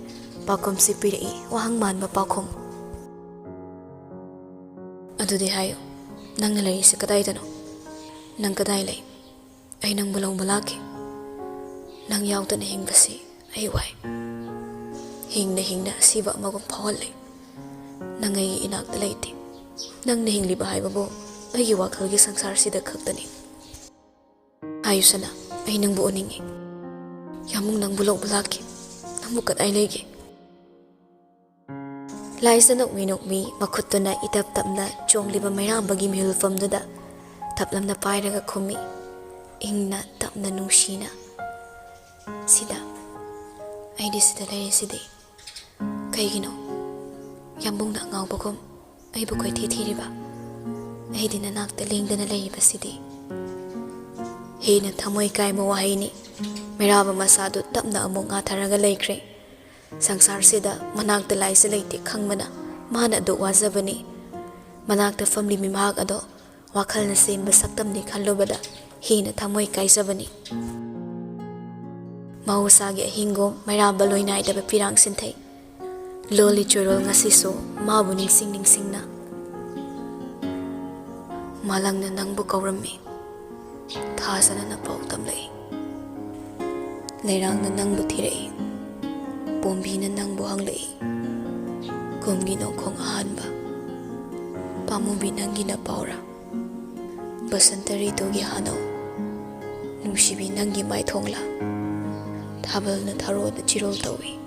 ꯄꯥꯎꯈꯨꯝꯁꯤ ꯄꯤꯔꯛꯏ, ꯋꯥꯍꯪ ꯃꯥꯟꯕ ꯄꯥꯎꯈꯨꯝ꯫ "ꯑꯗꯨꯗꯤ ꯍꯥꯏꯌꯨ, ꯅꯪꯅ ꯂꯩꯔꯤꯁꯦ ꯀꯗꯥꯏꯗꯅꯣ? ꯅꯪ ꯀꯗꯥꯏ ꯂꯩ? ꯑꯩ ꯅꯪꯕꯨ ꯂꯧꯕ ꯂꯥꯛꯀꯦ꯫ ꯅꯪ ꯌꯥꯎꯗꯅ ꯍꯤꯡꯕꯁꯤ ꯑꯩ ꯋꯥꯏ꯫ ꯍꯤꯡꯅ ꯍꯤꯡꯅ ꯑꯁꯤꯕ ꯑꯃꯒꯨꯝ ꯐꯥꯎꯍꯜꯂꯦ꯫ ꯅꯪ ꯑꯩꯒꯤ ꯏꯅꯥꯛꯇ ꯂꯩꯇꯦ꯫ ꯅꯪꯅ ꯍꯤꯡꯂꯤꯕ ꯍꯥꯏꯕꯕꯨ ꯑꯩꯒꯤ ꯋꯥꯈꯜꯒꯤ ꯁꯪꯁꯥꯔꯁꯤꯗ ꯈꯛꯇꯅꯤ꯫ ꯍꯥꯏꯌꯨꯁꯅ, ꯑꯩ ꯅꯪꯕꯨ ꯎꯅꯤꯡꯉꯤ꯫ ꯌꯥꯝꯕꯨꯡ ꯅꯪꯕꯨ ꯂꯧꯕ ꯂꯥꯛꯀꯦ꯫ ꯅꯪꯕꯨ ꯀꯗꯥꯏ ꯂꯩꯒꯦ?" ꯂꯥꯏꯁ ꯅꯣꯛꯃꯤ ꯅꯣꯛꯃꯤ ꯃꯈꯨꯠꯇꯨꯅ ꯏꯇꯞ ꯇꯞꯅ ꯆꯣꯡꯂꯤꯕ ꯃꯩꯔꯥꯝꯕꯒꯤ ꯃꯤꯍꯨꯜꯐꯝꯗꯨꯗ ꯊꯞꯂꯝꯅ ꯄꯥꯏꯔꯒ ꯈꯨꯝꯃꯤ, ꯏꯪꯅ ꯇꯞꯅ ꯅꯨꯡꯁꯤꯅ꯫ "ꯁꯤꯗ, ꯑꯩꯗꯤ ꯁꯤꯗ ꯂꯩꯔꯤꯁꯤꯗꯤ꯫ ꯀꯩꯒꯤꯅꯣ? ꯌꯥꯝꯕꯨꯡꯅ ꯑꯉꯥꯎꯕꯒꯨꯝ ꯑꯩꯕꯨ ꯀꯣꯏꯊꯤ ꯊꯤꯔꯤꯕ? ꯑꯩꯗꯤ ꯅꯅꯥꯛꯇ ꯂꯦꯡꯗꯅ ꯂꯩꯔꯤꯕꯁꯤꯗꯤ꯫" ꯍꯦꯟꯅ ꯊꯃꯣꯏ ꯀꯥꯏꯕ ꯋꯥꯍꯩꯅꯤ꯫ ꯃꯩꯔꯥꯕ ꯃꯁꯥꯗꯨ ꯇꯞꯅ ꯑꯃꯨꯛ ꯉꯥꯊꯔꯒ ꯂꯩꯈ꯭ꯔꯦ꯫ ꯁꯪꯁꯥꯔꯁꯤꯗ ꯃꯅꯥꯛꯇ ꯂꯥꯏꯁꯤ ꯂꯩꯇꯦ ꯈꯪꯕꯅ ꯃꯥꯅ ꯑꯗꯨꯛ ꯋꯥꯖꯕꯅꯤ꯫ ꯃꯅꯥꯛꯇ ꯐꯝꯂꯤ ꯃꯤꯃꯍꯥꯛ ꯑꯗꯣ ꯋꯥꯈꯜꯅ ꯁꯦꯝꯕ ꯁꯛꯇꯝꯅꯤ ꯈꯜꯂꯨꯕꯗ ꯍꯦꯟꯅ ꯊꯃꯣꯏ ꯀꯥꯏꯖꯕꯅꯤ꯫ ꯃꯍꯧꯁꯥꯒꯤ ꯑꯍꯤꯡꯒꯨꯝ ꯃꯩꯔꯥꯕ ꯂꯣꯏꯅꯥꯏꯗꯕ ꯄꯤꯔꯥꯡ ꯁꯤꯟꯊꯩ꯫ ꯂꯣꯜꯂꯤ ꯆꯣꯏꯔꯣꯜ ꯉꯁꯤꯁꯨ ꯃꯥꯕꯨ ꯅꯤꯡꯁꯤꯡ ꯅꯤꯡꯁꯤꯡꯅ꯫ "ꯃꯥꯂꯪꯅ ꯅꯪꯕꯨ ꯀꯧꯔꯝꯃꯤ꯫ ꯊꯥꯖꯅꯅ ꯄꯥꯎ ꯇꯝꯂꯛꯏ꯫ ꯂꯩꯔꯥꯡꯅ ꯅꯪꯕꯨ ꯊꯤꯔꯛꯏ꯫ ꯄꯣꯝꯕꯤꯅ ꯅꯪꯕꯨ ꯍꯪꯂꯛꯏ꯫ ꯀꯨꯝꯒꯤ ꯅꯣꯡꯈꯣꯡ ꯑꯍꯥꯟꯕ꯫ ꯄꯥꯝꯃꯨꯕꯤ ꯅꯪꯒꯤꯅ ꯄꯥꯎꯔꯥ? ꯕꯁꯟꯇ ꯔꯤꯇꯨꯒꯤ ꯍꯥꯅꯧ꯫ ꯅꯨꯡꯁꯤꯕꯤ ꯅꯪꯒꯤ ꯃꯥꯏꯊꯣꯡꯂꯥ? ꯊꯥꯕꯜꯅ ꯊꯔꯣꯗ ꯆꯤꯔꯣꯜ ꯇꯧꯏ꯫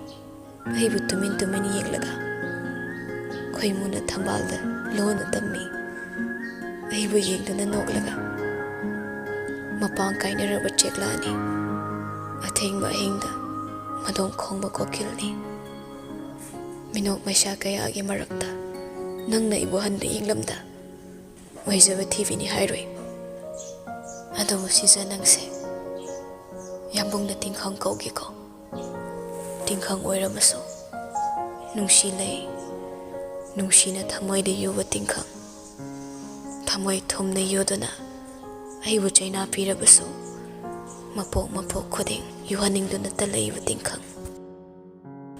ꯑꯩꯕꯨ ꯇꯨꯃꯤꯟ ꯇꯨꯃꯤꯟ ꯌꯦꯡꯂꯒ, ꯈꯣꯏꯃꯨꯅ ꯊꯝꯕꯥꯜꯗ ꯂꯣꯟꯅ ꯇꯝꯃꯤ꯫ ꯑꯩꯕꯨ ꯌꯦꯡꯗꯨꯅ ꯅꯣꯛꯂꯒ, ꯃꯄꯥꯡ ꯀꯥꯏꯅꯔꯕ ꯆꯦꯛꯂꯥꯅꯤ꯫ ꯑꯊꯦꯡꯕ ꯑꯍꯤꯡꯗ ꯃꯗꯣꯡ ꯈꯣꯡꯕ ꯀꯣꯀꯤꯜꯅꯤ꯫ ꯃꯤꯅꯣꯛ ꯃꯩꯁꯥ ꯀꯌꯥꯒꯤ ꯃꯔꯛꯇ ꯅꯪꯅ ꯑꯩꯕꯨ ꯍꯟꯅ ꯌꯦꯡꯂꯝꯗ, ꯑꯣꯏꯖꯕ ꯊꯤꯕꯤꯅꯤ ꯍꯥꯏꯔꯣꯏ꯫ ꯑꯗꯨꯕꯨ ꯁꯤꯖ ꯅꯪꯁꯦ ꯌꯥꯝꯕꯨꯡꯅ ꯇꯤꯡꯈꯪ ꯀꯧꯒꯦꯀꯣ꯫ ꯇꯤꯡꯈꯪ ꯑꯣꯏꯔꯕꯁꯨ ꯅꯨꯡꯁꯤ ꯂꯩ, ꯅꯨꯡꯁꯤꯅ ꯊꯃꯣꯏꯗ ꯌꯨꯕ ꯇꯤꯡꯈꯪ꯫ ꯊꯃꯣꯏ ꯊꯨꯝꯅ ꯌꯨꯗꯨꯅ ꯑꯩꯕꯨ ꯆꯩꯅꯥ ꯄꯤꯔꯕꯁꯨ, ꯃꯄꯣꯛ ꯃꯄꯣꯛ ꯈꯨꯗꯤꯡ ꯌꯨꯍꯟꯅꯤꯡꯗꯨꯅꯇ ꯂꯩꯕ ꯇꯤꯡꯈꯪ,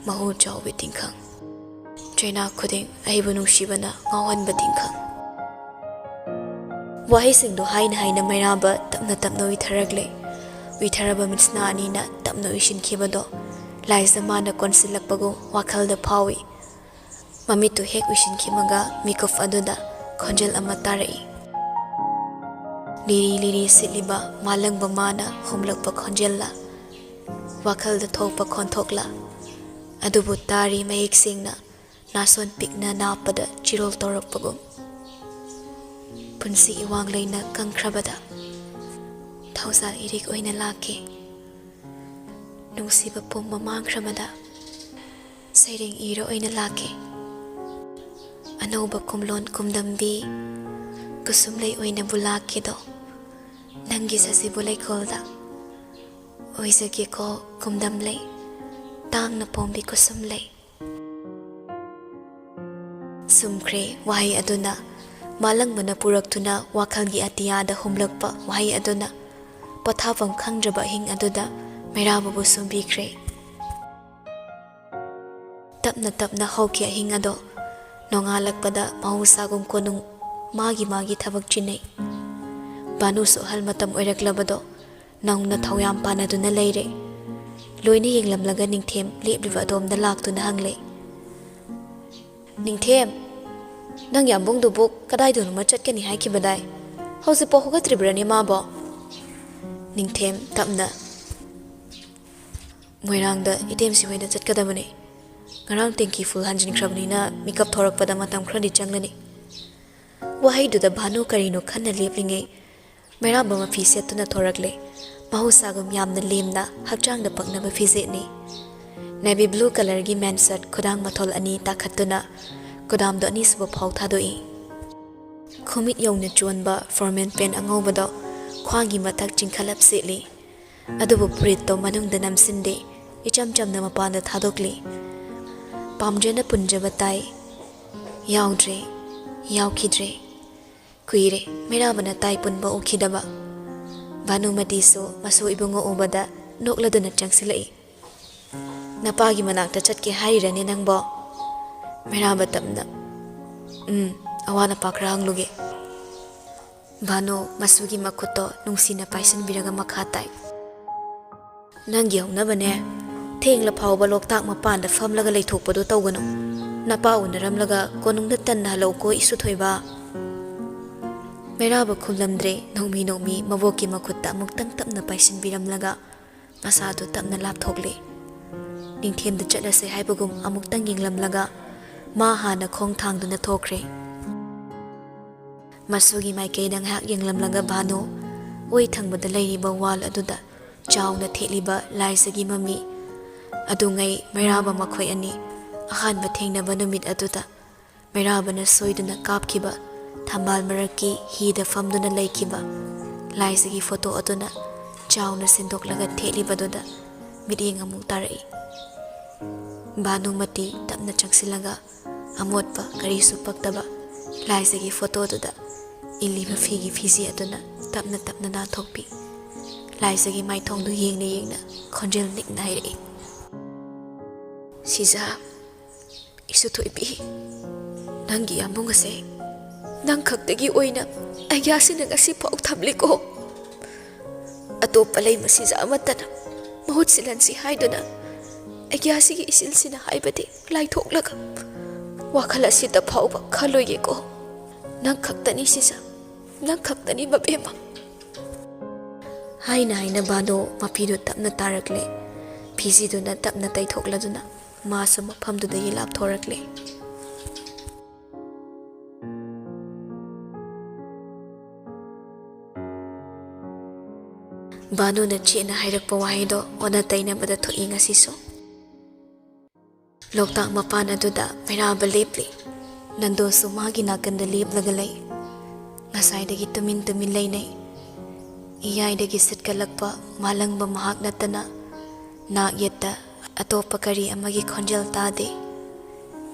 ꯃꯍꯨ ꯆꯥꯎꯕꯤ ꯇꯤꯡꯈꯪ, ꯆꯩꯅꯥ ꯈꯨꯗꯤꯡ ꯑꯩꯕꯨ ꯅꯨꯡꯁꯤꯕꯅ ꯉꯥꯎꯍꯟꯕ ꯇꯤꯡꯈꯪ꯫ ꯋꯥꯍꯩꯁꯤꯡꯗꯨ ꯍꯥꯏꯅ ꯍꯥꯏꯅ ꯃꯩꯔꯥꯕ ꯇꯞꯅ ꯇꯞꯅ ꯎꯏꯊꯔꯛꯂꯦ꯫ ꯎꯏꯊꯔꯕ ꯃꯤꯠꯁꯅꯥ ꯑꯅꯤꯅ ꯇꯞꯅ ꯎꯏꯁꯤꯟꯈꯤꯕꯗꯣ ꯂꯥꯏꯖ ꯃꯥꯅ ꯀꯣꯟꯁꯤꯜꯂꯛꯄꯒꯨꯝ ꯋꯥꯈꯜꯗ ꯐꯥꯎꯏ꯫ ꯃꯃꯤꯠꯇꯨ ꯍꯦꯛ ꯎꯏꯁꯤꯟꯈꯤꯕꯒ ꯃꯤꯀꯨꯞ ꯑꯗꯨꯗ ꯈꯣꯟꯖꯦꯜ ꯑꯃ ꯇꯥꯔꯛꯏ꯫ ꯂꯤꯔꯤ ꯂꯤꯔꯤ ꯁꯤꯠꯂꯤꯕ ꯃꯥꯂꯪꯕ ꯃꯥꯅ ꯍꯨꯝꯂꯛꯄ ꯈꯣꯟꯖꯦꯜꯂ, ꯋꯥꯈꯜꯗ ꯊꯣꯛꯄ ꯈꯣꯟꯊꯣꯛꯂ, ꯑꯗꯨꯕꯨ ꯇꯥꯔꯤ ꯃꯌꯦꯛ ꯁꯦꯡꯅ, ꯅꯥꯁꯣꯟ ꯄꯤꯛꯅ ꯅꯥꯞꯄꯗ ꯆꯤꯔꯣꯜ ꯇꯧꯔꯛꯄꯒꯨꯝ꯫ ꯄꯨꯟꯁꯤ ꯏꯋꯥꯡ ꯂꯩꯅ ꯀꯪꯈ꯭ꯔꯕꯗ ꯊꯧꯖꯥꯜ ꯏꯔꯤꯛ ꯑꯣꯏꯅ ꯂꯥꯛꯀꯦ꯫ ꯅꯨꯡꯁꯤꯕ ꯄꯨꯝꯕ ꯃꯥꯡꯈ꯭ꯔꯕꯗ ꯁꯩꯔꯦꯡ ꯏꯔ ꯑꯣꯏꯅ ꯂꯥꯛꯀꯦ꯫ ꯑꯅꯧꯕ ꯀꯨꯝꯂꯣꯟ ꯀꯨꯝꯗꯝꯕꯤ ꯀꯨꯁꯨꯝ ꯂꯩ ꯑꯣꯏꯅꯕꯨ ꯂꯥꯛꯀꯦꯗꯣ꯫ ꯅꯪꯒꯤ ꯁꯖꯤꯕꯨ ꯂꯩꯀꯣꯜꯗ ꯑꯣꯏꯖꯒꯦꯀꯣ ꯀꯨꯝꯗꯝ ꯂꯩ, ꯇꯥꯡꯅ ꯄꯣꯝꯕꯤ ꯀꯨꯁꯨꯝ ꯂꯩ꯫ ꯁꯨꯝꯈ꯭ꯔꯦ ꯋꯥꯍꯩ ꯑꯗꯨꯅ꯫ ꯃꯥꯂꯪꯕꯅ ꯄꯨꯔꯛꯇꯨꯅ ꯋꯥꯈꯜꯒꯤ ꯑꯇꯤꯌꯥꯗ ꯍꯨꯝꯂꯛꯄ ꯋꯥꯍꯩ ꯑꯗꯨꯅ ꯄꯣꯊꯥꯐꯝ ꯈꯪꯗ꯭ꯔꯕ ꯑꯍꯤꯡ ꯑꯗꯨꯗ ꯃꯩꯔꯥꯕꯕꯨ ꯁꯨꯝꯕꯤꯈ꯭ꯔꯦ꯫ ꯇꯞꯅ ꯇꯞꯅ ꯍꯧꯈꯤ ꯑꯍꯤꯡ ꯑꯗꯣ꯫ ꯅꯣꯡꯉꯥꯜꯂꯛꯄꯗ ꯃꯍꯧꯁꯥꯒꯨꯝ ꯀꯣꯅꯨꯡ ꯃꯥꯒꯤ ꯃꯥꯒꯤ ꯊꯕꯛ ꯆꯤꯟꯅꯩ꯫ ꯚꯥꯅꯨꯁꯨ ꯑꯍꯜ ꯃꯇꯝ ꯑꯣꯏꯔꯛꯂꯕꯗꯣ ꯅꯧꯅ ꯊꯧꯌꯥꯝ ꯄꯥꯟꯅꯗꯨꯅ ꯂꯩꯔꯦ꯫ ꯂꯣꯏꯅ ꯌꯦꯡꯂꯝꯂꯒ ꯅꯤꯡꯊꯦꯝ ꯂꯦꯞꯂꯤꯕ ꯑꯗꯣꯝꯗ ꯂꯥꯛꯇꯨꯅ ꯍꯪꯂꯦ꯫ "ꯅꯤꯡꯊꯦꯝ, ꯅꯪ ꯌꯥꯝꯕꯨꯡꯗꯨꯕꯨ ꯀꯗꯥꯏꯗꯅꯣꯃ ꯆꯠꯀꯅꯤ ꯍꯥꯏꯈꯤꯕꯗꯥꯏ? ꯍꯧꯖꯤꯛꯄꯥꯎ ꯍꯧꯒꯠꯇ꯭ꯔꯤꯕ꯭ꯔꯅꯦ ꯃꯥꯕꯣ?" ꯅꯤꯡꯊꯦꯝ ꯇꯞꯅ, "ꯃꯣꯏꯔꯥꯡꯗ ꯏꯇꯦꯝꯁꯤ ꯍꯣꯏꯗ ꯆꯠꯀꯗꯕꯅꯤ꯫ ꯉꯔꯥꯡ ꯇꯦꯡꯀꯤ ꯐꯨꯜ ꯍꯟꯖꯤꯟꯈ꯭ꯔꯕꯅꯤꯅ ꯃꯤꯀꯞ ꯊꯣꯔꯛꯄꯗ ꯃꯇꯝ ꯈꯔꯗꯤ ꯆꯪꯒꯅꯤ꯫" ꯋꯥꯍꯩꯗꯨꯗ ꯚꯥꯅꯨ ꯀꯔꯤꯅꯣ ꯈꯟꯅ ꯂꯦꯞꯂꯤꯉꯩ ꯃꯩꯔꯥꯕ ꯃꯐꯤ ꯁꯦꯠꯇꯨꯅ ꯊꯣꯔꯛꯂꯦ꯫ ꯃꯍꯧꯁꯥꯒꯨꯝ ꯌꯥꯝꯅ ꯂꯦꯝꯅ ꯍꯛꯆꯥꯡꯗ ꯄꯛꯅꯕ ꯐꯤꯖꯦꯠꯅꯤ꯫ ꯅꯦꯚꯤ ꯕ꯭ꯂꯨ ꯀꯂꯔꯒꯤ ꯃꯦꯟ ꯁꯔꯠ ꯈꯨꯗꯥꯡ ꯃꯊꯣꯜ ꯑꯅꯤ ꯇꯥꯈꯠꯇꯨꯅ ꯈꯨꯗꯥꯝꯗꯣ ꯑꯅꯤꯁꯨꯕ ꯐꯥꯎ ꯊꯥꯗꯣꯛꯏ꯫ ꯈꯨꯃꯤꯠ ꯌꯧꯅ ꯆꯣꯟꯕ ꯐꯣꯔꯃꯦꯜ ꯄꯦꯟ ꯑꯉꯧꯕꯗꯣ ꯈ꯭ꯋꯥꯡꯒꯤ ꯃꯊꯛ ꯆꯤꯡꯈꯠꯂꯞ ꯁꯦꯠꯂꯤ꯫ ꯑꯗꯨꯕꯨ ꯐꯨꯔꯤꯠꯇꯣ ꯃꯅꯨꯡꯗ ꯅꯝꯁꯤꯟꯗꯦ, ꯏꯆꯝ ꯆꯝꯅ ꯃꯄꯥꯟꯗ ꯊꯥꯗꯣꯛꯂꯤ꯫ ꯄꯥꯝꯖꯅ ꯄꯨꯟꯖꯕ ꯇꯥꯏ ꯌꯥꯎꯗ꯭ꯔꯦ, ꯌꯥꯎꯈꯤꯗ꯭ꯔꯦ꯫ ꯀꯨꯏꯔꯦ ꯃꯩꯔꯥꯕꯅ ꯇꯥꯏ ꯄꯨꯟꯕ ꯎꯈꯤꯗꯕ꯫ ꯚꯥꯅꯨꯃꯇꯤꯁꯨ ꯃꯁꯨ ꯏꯕꯨꯡꯉꯣ ꯎꯕꯗ ꯅꯣꯛꯂꯗꯨꯅ ꯆꯪꯁꯤꯜꯂꯛꯏ꯫ "ꯅꯄꯥꯒꯤ ꯃꯅꯥꯛꯇ ꯆꯠꯀꯦ ꯍꯥꯏꯔꯤꯔꯅꯦ ꯅꯪꯕꯣ?" ꯃꯩꯔꯥꯕ ꯇꯞꯅ, "ꯎꯝ, ꯑꯋꯥ ꯅꯄꯥ ꯈꯔ ꯍꯪꯂꯨꯒꯦ꯫" ꯚꯥꯅꯨ ꯃꯁꯨꯒꯤ ꯃꯈꯨꯠꯇꯣ ꯅꯨꯡꯁꯤꯅ ꯄꯥꯏꯁꯤꯟꯕꯤꯔꯒ ꯃꯈꯥ ꯇꯥꯏ꯫ "ꯅꯪꯒꯤ ꯍꯧꯅꯕꯅꯦ, ꯊꯦꯡꯂ ꯐꯥꯎꯕ ꯂꯣꯛꯇꯥꯛ ꯃꯄꯥꯟꯗ ꯐꯝꯂꯒ ꯂꯩꯊꯣꯛꯄꯗꯣ ꯇꯧꯒꯅꯨ꯫ ꯅꯄꯥ ꯎꯅꯔꯝꯂꯒ ꯀꯣꯅꯨꯡꯗ ꯇꯟꯅ ꯍꯜꯂꯛꯎꯀꯣ, ꯏꯁꯨ ꯊꯣꯏꯕ꯫" ꯃꯩꯔꯥꯕ ꯈꯨꯝꯂꯝꯗ꯭ꯔꯦ꯫ ꯅꯣꯡꯃꯤ ꯅꯣꯡꯃꯤ ꯃꯕꯣꯛꯀꯤ ꯃꯈꯨꯠꯇ ꯑꯃꯨꯛꯇꯪ ꯇꯞꯅ ꯄꯥꯏꯁꯤꯟꯕꯤꯔꯝꯂꯒ ꯃꯁꯥꯗꯨ ꯇꯞꯅ ꯂꯥꯞꯊꯣꯛꯂꯦ꯫ ꯅꯤꯡꯊꯦꯝꯗ ꯆꯠꯂꯁꯦ ꯍꯥꯏꯕꯒꯨꯝ ꯑꯃꯨꯛꯇꯪ ꯌꯦꯡꯂꯝꯂꯒ ꯃꯥ ꯍꯥꯟꯅ ꯈꯣꯡ ꯊꯥꯡꯗꯨꯅ ꯊꯣꯛꯈ꯭ꯔꯦ꯫ ꯃꯁꯨꯒꯤ ꯃꯥꯏꯀꯩꯗ ꯉꯥꯏꯍꯥꯛ ꯌꯦꯡꯂꯝꯂꯒ ꯚꯥꯅꯨ ꯑꯣꯏ ꯊꯪꯕꯗ ꯂꯩꯔꯤꯕ ꯋꯥꯜ ꯑꯗꯨꯗ ꯆꯥꯎꯅ ꯊꯦꯠꯂꯤꯕ ꯂꯥꯏꯖꯒꯤ ꯃꯃꯤ ꯑꯗꯨꯉꯩ ꯃꯩꯔꯥꯕ ꯃꯈꯣꯏ ꯑꯅꯤ ꯑꯍꯥꯟꯕ ꯊꯦꯡꯅꯕ ꯅꯨꯃꯤꯠ ꯑꯗꯨꯗ ꯃꯩꯔꯥꯕꯅ ꯁꯣꯏꯗꯨꯅ ꯀꯥꯞꯈꯤꯕ ꯊꯝꯕꯥꯜ ꯃꯔꯛꯀꯤ ꯍꯤꯗ ꯐꯝꯗꯨꯅ ꯂꯩꯈꯤꯕ ꯂꯥꯏꯖꯒꯤ ꯐꯣꯇꯣ ꯑꯗꯨꯅ ꯆꯥꯎꯅ ꯁꯤꯟꯗꯣꯛꯂꯒ ꯊꯦꯠꯂꯤꯕꯗꯨꯗ ꯃꯤꯠꯌꯦꯡ ꯑꯃꯨꯛ ꯇꯥꯔꯛꯏ꯫ ꯚꯥꯅꯨꯃꯇꯤ ꯇꯞꯅ ꯆꯪꯁꯤꯜꯂꯒ ꯑꯃꯣꯠꯄ ꯀꯔꯤꯁꯨ ꯄꯛꯇꯕ ꯂꯥꯏꯖꯒꯤ ꯐꯣꯇꯣꯗꯨꯗ ꯏꯜꯂꯤꯕ ꯐꯤꯒꯤ ꯐꯤꯖꯤ ꯑꯗꯨꯅ ꯇꯞꯅ ꯇꯞꯅ ꯅꯥꯟꯊꯣꯛꯄꯤ꯫ ꯂꯥꯏꯖꯒꯤ ꯃꯥꯏꯊꯣꯡꯗꯨ ꯌꯦꯡꯅ ꯌꯦꯡꯅ ꯈꯣꯟꯖꯦꯜ ꯅꯤꯛꯅ ꯍꯥꯏꯔꯛꯏ, "ꯁꯤꯖꯥ, ꯏꯁꯨ ꯊꯣꯏꯕꯤ, ꯅꯪꯒꯤ ꯌꯥꯝꯕꯨꯡ ꯑꯁꯦ ꯅꯪ ꯈꯛꯇꯒꯤ ꯑꯣꯏꯅ ꯑꯩꯒ꯭ꯌꯥꯁꯤꯅ ꯉꯁꯤ ꯐꯥꯎ ꯊꯝꯂꯤꯀꯣ꯫ ꯑꯇꯣꯞꯄ ꯂꯩ ꯃꯁꯤꯖ ꯑꯃꯠꯇꯅ ꯃꯍꯨꯠ ꯁꯤꯜꯍꯟꯁꯤ ꯍꯥꯏꯗꯨꯅ ꯑꯩꯒ꯭ꯌꯥꯁꯤꯒꯤ ꯏꯆꯤꯜꯁꯤꯅ ꯍꯥꯏꯕꯗꯤ ꯂꯥꯏꯊꯣꯛꯂꯒ ꯋꯥꯈꯜ ꯑꯁꯤꯗ ꯐꯥꯎꯕ ꯈꯜꯂꯣꯏꯒꯦꯀꯣ꯫ ꯅꯪ ꯈꯛꯇꯅꯤ ꯁꯤꯖ, ꯅꯪ ꯈꯛꯇꯅꯤ ꯃꯕꯦꯝꯃ꯫" ꯍꯥꯏꯅ ꯍꯥꯏꯅ ꯚꯥꯅꯨ ꯃꯄꯤꯗꯨ ꯇꯞꯅ ꯇꯥꯔꯛꯂꯦ꯫ ꯐꯤꯖꯤꯗꯨꯅ ꯇꯞꯅ ꯇꯩꯊꯣꯛꯂꯗꯨꯅ ꯃꯥꯁꯨ ꯃꯐꯝꯗꯨꯗꯒꯤ ꯂꯥꯞꯊꯣꯔꯛꯂꯦ꯫ ꯚꯥꯅꯨꯅ ꯆꯦꯠꯅ ꯍꯥꯏꯔꯛꯄ ꯋꯥꯍꯩꯗꯣ ꯑꯣꯟꯅ ꯇꯩꯅꯕꯗ ꯊꯣꯛꯏ ꯉꯁꯤꯁꯨ꯫ ꯂꯣꯛꯇꯥꯛ ꯃꯄꯥꯟ ꯑꯗꯨꯗ ꯃꯩꯔꯥꯕ ꯂꯦꯞꯂꯤ꯫ ꯅꯟꯗꯣꯁꯨ ꯃꯥꯒꯤ ꯅꯥꯀꯟꯗ ꯂꯦꯞꯂꯒ ꯂꯩ꯫ ꯉꯁꯥꯏꯗꯒꯤ ꯇꯨꯃꯤꯟ ꯇꯨꯃꯤꯟ ꯂꯩꯅꯩ꯫ ꯏꯌꯥꯏꯗꯒꯤ ꯁꯤꯠꯀꯠꯂꯛꯄ ꯃꯥꯂꯪꯕ ꯃꯍꯥꯛ ꯅꯠꯇꯅ ꯅꯥꯛ ꯌꯦꯠꯇ ꯑꯇꯣꯞꯄ ꯀꯔꯤ ꯑꯃꯒꯤ ꯈꯣꯟꯖꯦꯜ ꯇꯥꯗꯦ꯫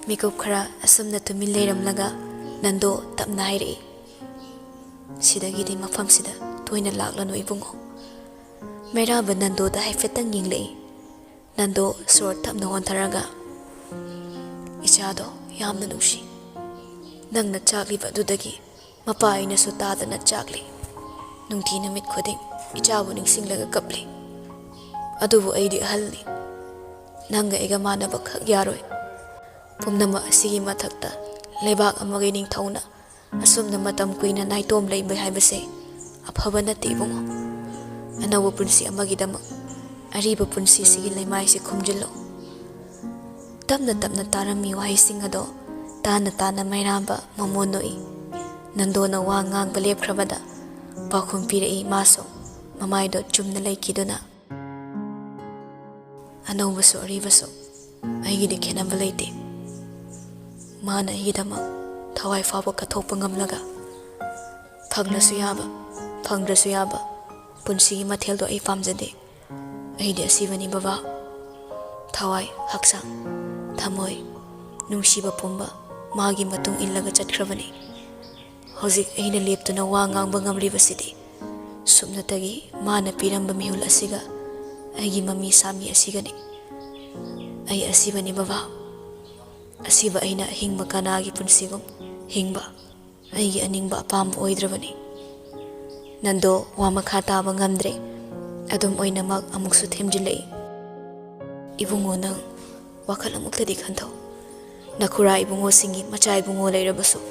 ꯃꯤꯀꯨꯞ ꯈꯔ ꯑꯁꯨꯝꯅ ꯇꯨꯃꯤꯟ ꯂꯩꯔꯝꯂꯒ ꯅꯟꯗꯣ ꯇꯞꯅ ꯍꯥꯏꯔꯛꯏ, "ꯁꯤꯗꯒꯤꯗꯤ ꯃꯐꯝꯁꯤꯗ ꯇꯣꯏꯅ ꯂꯥꯛꯂꯅꯨ ꯏꯕꯨꯡꯉꯣ꯫ ꯃꯩꯔꯥꯕ ꯅꯟꯗꯣꯗ ꯍꯥꯏꯐꯦꯠꯇꯪ ꯌꯦꯡꯂꯛꯏ꯫ ꯅꯟꯗꯣ ꯁꯣꯔ ꯇꯞꯅ ꯍꯣꯟꯊꯔꯒ, "ꯏꯆꯥꯗꯣ ꯌꯥꯝꯅ ꯅꯨꯡꯁꯤ꯫ ꯅꯪꯅ ꯆꯥꯛꯂꯤꯕ ꯑꯗꯨꯗꯒꯤ ꯃꯄꯥ ꯑꯩꯅꯁꯨ ꯇꯥꯗꯅ ꯆꯥꯛꯂꯤ꯫ ꯅꯨꯡꯇꯤ ꯅꯨꯃꯤꯠ ꯈꯨꯗꯤꯡ ꯏꯆꯥꯕꯨ ꯅꯤꯡꯁꯤꯡꯂꯒ ꯀꯞꯂꯤ꯫ ꯑꯗꯨꯕꯨ ꯑꯩꯗꯤ ꯑꯍꯜꯅꯤ꯫ ꯅꯪꯒ ꯑꯩꯒ ꯃꯥꯟꯅꯕ ꯈꯛ ꯌꯥꯔꯣꯏ꯫ ꯄꯨꯝꯅꯃꯛ ꯑꯁꯤꯒꯤ ꯃꯊꯛꯇ ꯂꯩꯕꯥꯛ ꯑꯃꯒꯤ ꯅꯤꯡꯊꯧꯅ ꯑꯁꯨꯝꯅ ꯃꯇꯝ ꯀꯨꯏꯅ ꯅꯥꯏꯇꯣꯝ ꯂꯩꯕ ꯍꯥꯏꯕꯁꯦ ꯑꯐꯕ ꯅꯠꯇꯦ ꯏꯕꯨꯡꯉꯣ꯫ ꯑꯅꯧꯕ ꯄꯨꯟꯁꯤ ꯑꯃꯒꯤꯗꯃꯛ ꯑꯔꯤꯕ ꯄꯨꯟꯁꯤꯁꯤꯒꯤ ꯂꯩꯃꯥꯏꯁꯤ ꯈꯨꯝꯖꯤꯜꯂꯣ꯫" ꯇꯞꯅ ꯇꯞꯅ ꯇꯥꯔꯝꯃꯤ ꯋꯥꯍꯩꯁꯤꯡ ꯑꯗꯣ ꯇꯥꯅ ꯇꯥꯅ ꯃꯩꯔꯥꯕ ꯃꯃꯣꯟ ꯅꯣꯛꯏ꯫ ꯅꯟꯗꯣꯅ ꯋꯥ ꯉꯥꯡꯕ ꯂꯦꯞꯈ꯭ꯔꯕꯗ ꯄꯥꯎꯈꯨꯝ ꯄꯤꯔꯛꯏ ꯃꯥꯁꯨ, ꯃꯃꯥꯏꯗꯣ ꯆꯨꯝꯅ ꯂꯩꯈꯤꯗꯨꯅ꯫ "ꯑꯅꯧꯕꯁꯨ ꯑꯔꯤꯕꯁꯨ ꯑꯩꯒꯤꯗꯤ ꯈꯦꯠꯅꯕ ꯂꯩꯇꯦ꯫ ꯃꯥꯅ ꯑꯩꯒꯤꯗꯃꯛ ꯊꯋꯥꯏ ꯐꯥꯎꯕ ꯀꯠꯊꯣꯛꯄ ꯉꯝꯂꯒ, ꯐꯪꯂꯁꯨ ꯌꯥꯕ, ꯐꯪꯗ꯭ꯔꯁꯨ ꯌꯥꯕ ꯄꯨꯟꯁꯤꯒꯤ ꯃꯊꯦꯜꯗꯣ ꯑꯩ ꯄꯥꯝꯖꯗꯦ꯫ ꯑꯩꯗꯤ ꯑꯁꯤꯕꯅꯤ ꯕꯕꯥ꯫ ꯊꯋꯥꯏ, ꯍꯛꯆꯥꯡ, ꯊꯃꯣꯏ, ꯅꯨꯡꯁꯤꯕ ꯄꯨꯝꯕ ꯃꯥꯒꯤ ꯃꯇꯨꯡ ꯏꯜꯂꯒ ꯆꯠꯈ꯭ꯔꯕꯅꯤ꯫ ꯍꯧꯖꯤꯛ ꯑꯩꯅ ꯂꯦꯞꯇꯨꯅ ꯋꯥ ꯉꯥꯡꯕ ꯉꯝꯂꯤꯕꯁꯤꯗꯤ ꯁꯨꯞꯅꯇꯒꯤ ꯃꯥꯅ ꯄꯤꯔꯝꯕ ꯃꯤꯍꯨꯜ ꯑꯁꯤꯒ ꯑꯩꯒꯤ ꯃꯃꯤ ꯁꯥꯃꯤ ꯑꯁꯤꯒꯅꯤ꯫ ꯑꯩ ꯑꯁꯤꯕꯅꯤ ꯕꯕꯥ꯫ ꯑꯁꯤꯕ ꯑꯩꯅ ꯑꯍꯤꯡꯕ ꯀꯅꯥꯒꯤ ꯄꯨꯟꯁꯤꯒꯨꯝ ꯍꯤꯡꯕ ꯑꯩꯒꯤ ꯑꯅꯤꯡꯕ ꯑꯄꯥꯝꯕ ꯑꯣꯏꯗ꯭ꯔꯕꯅꯤ꯫" ꯅꯟꯗꯣ ꯋꯥ ꯃꯈꯥ ꯇꯥꯕ ꯉꯝꯗ꯭ꯔꯦ꯫ ꯑꯗꯨꯝ ꯑꯣꯏꯅꯃꯛ ꯑꯃꯨꯛꯁꯨ ꯊꯦꯝꯖꯤꯜꯂꯛꯏ꯫ "ꯏꯕꯨꯡꯉꯣ, ꯅꯪ ꯋꯥꯈꯜ ꯑꯃꯨꯛꯇꯗꯤ ꯈꯟꯊꯧ꯫ ꯅꯈꯨꯔꯥ ꯏꯕꯨꯡꯉꯣꯁꯤꯡꯒꯤ ꯃꯆꯥ ꯏꯕꯨꯡꯉꯣ ꯂꯩꯔꯕꯁꯨ,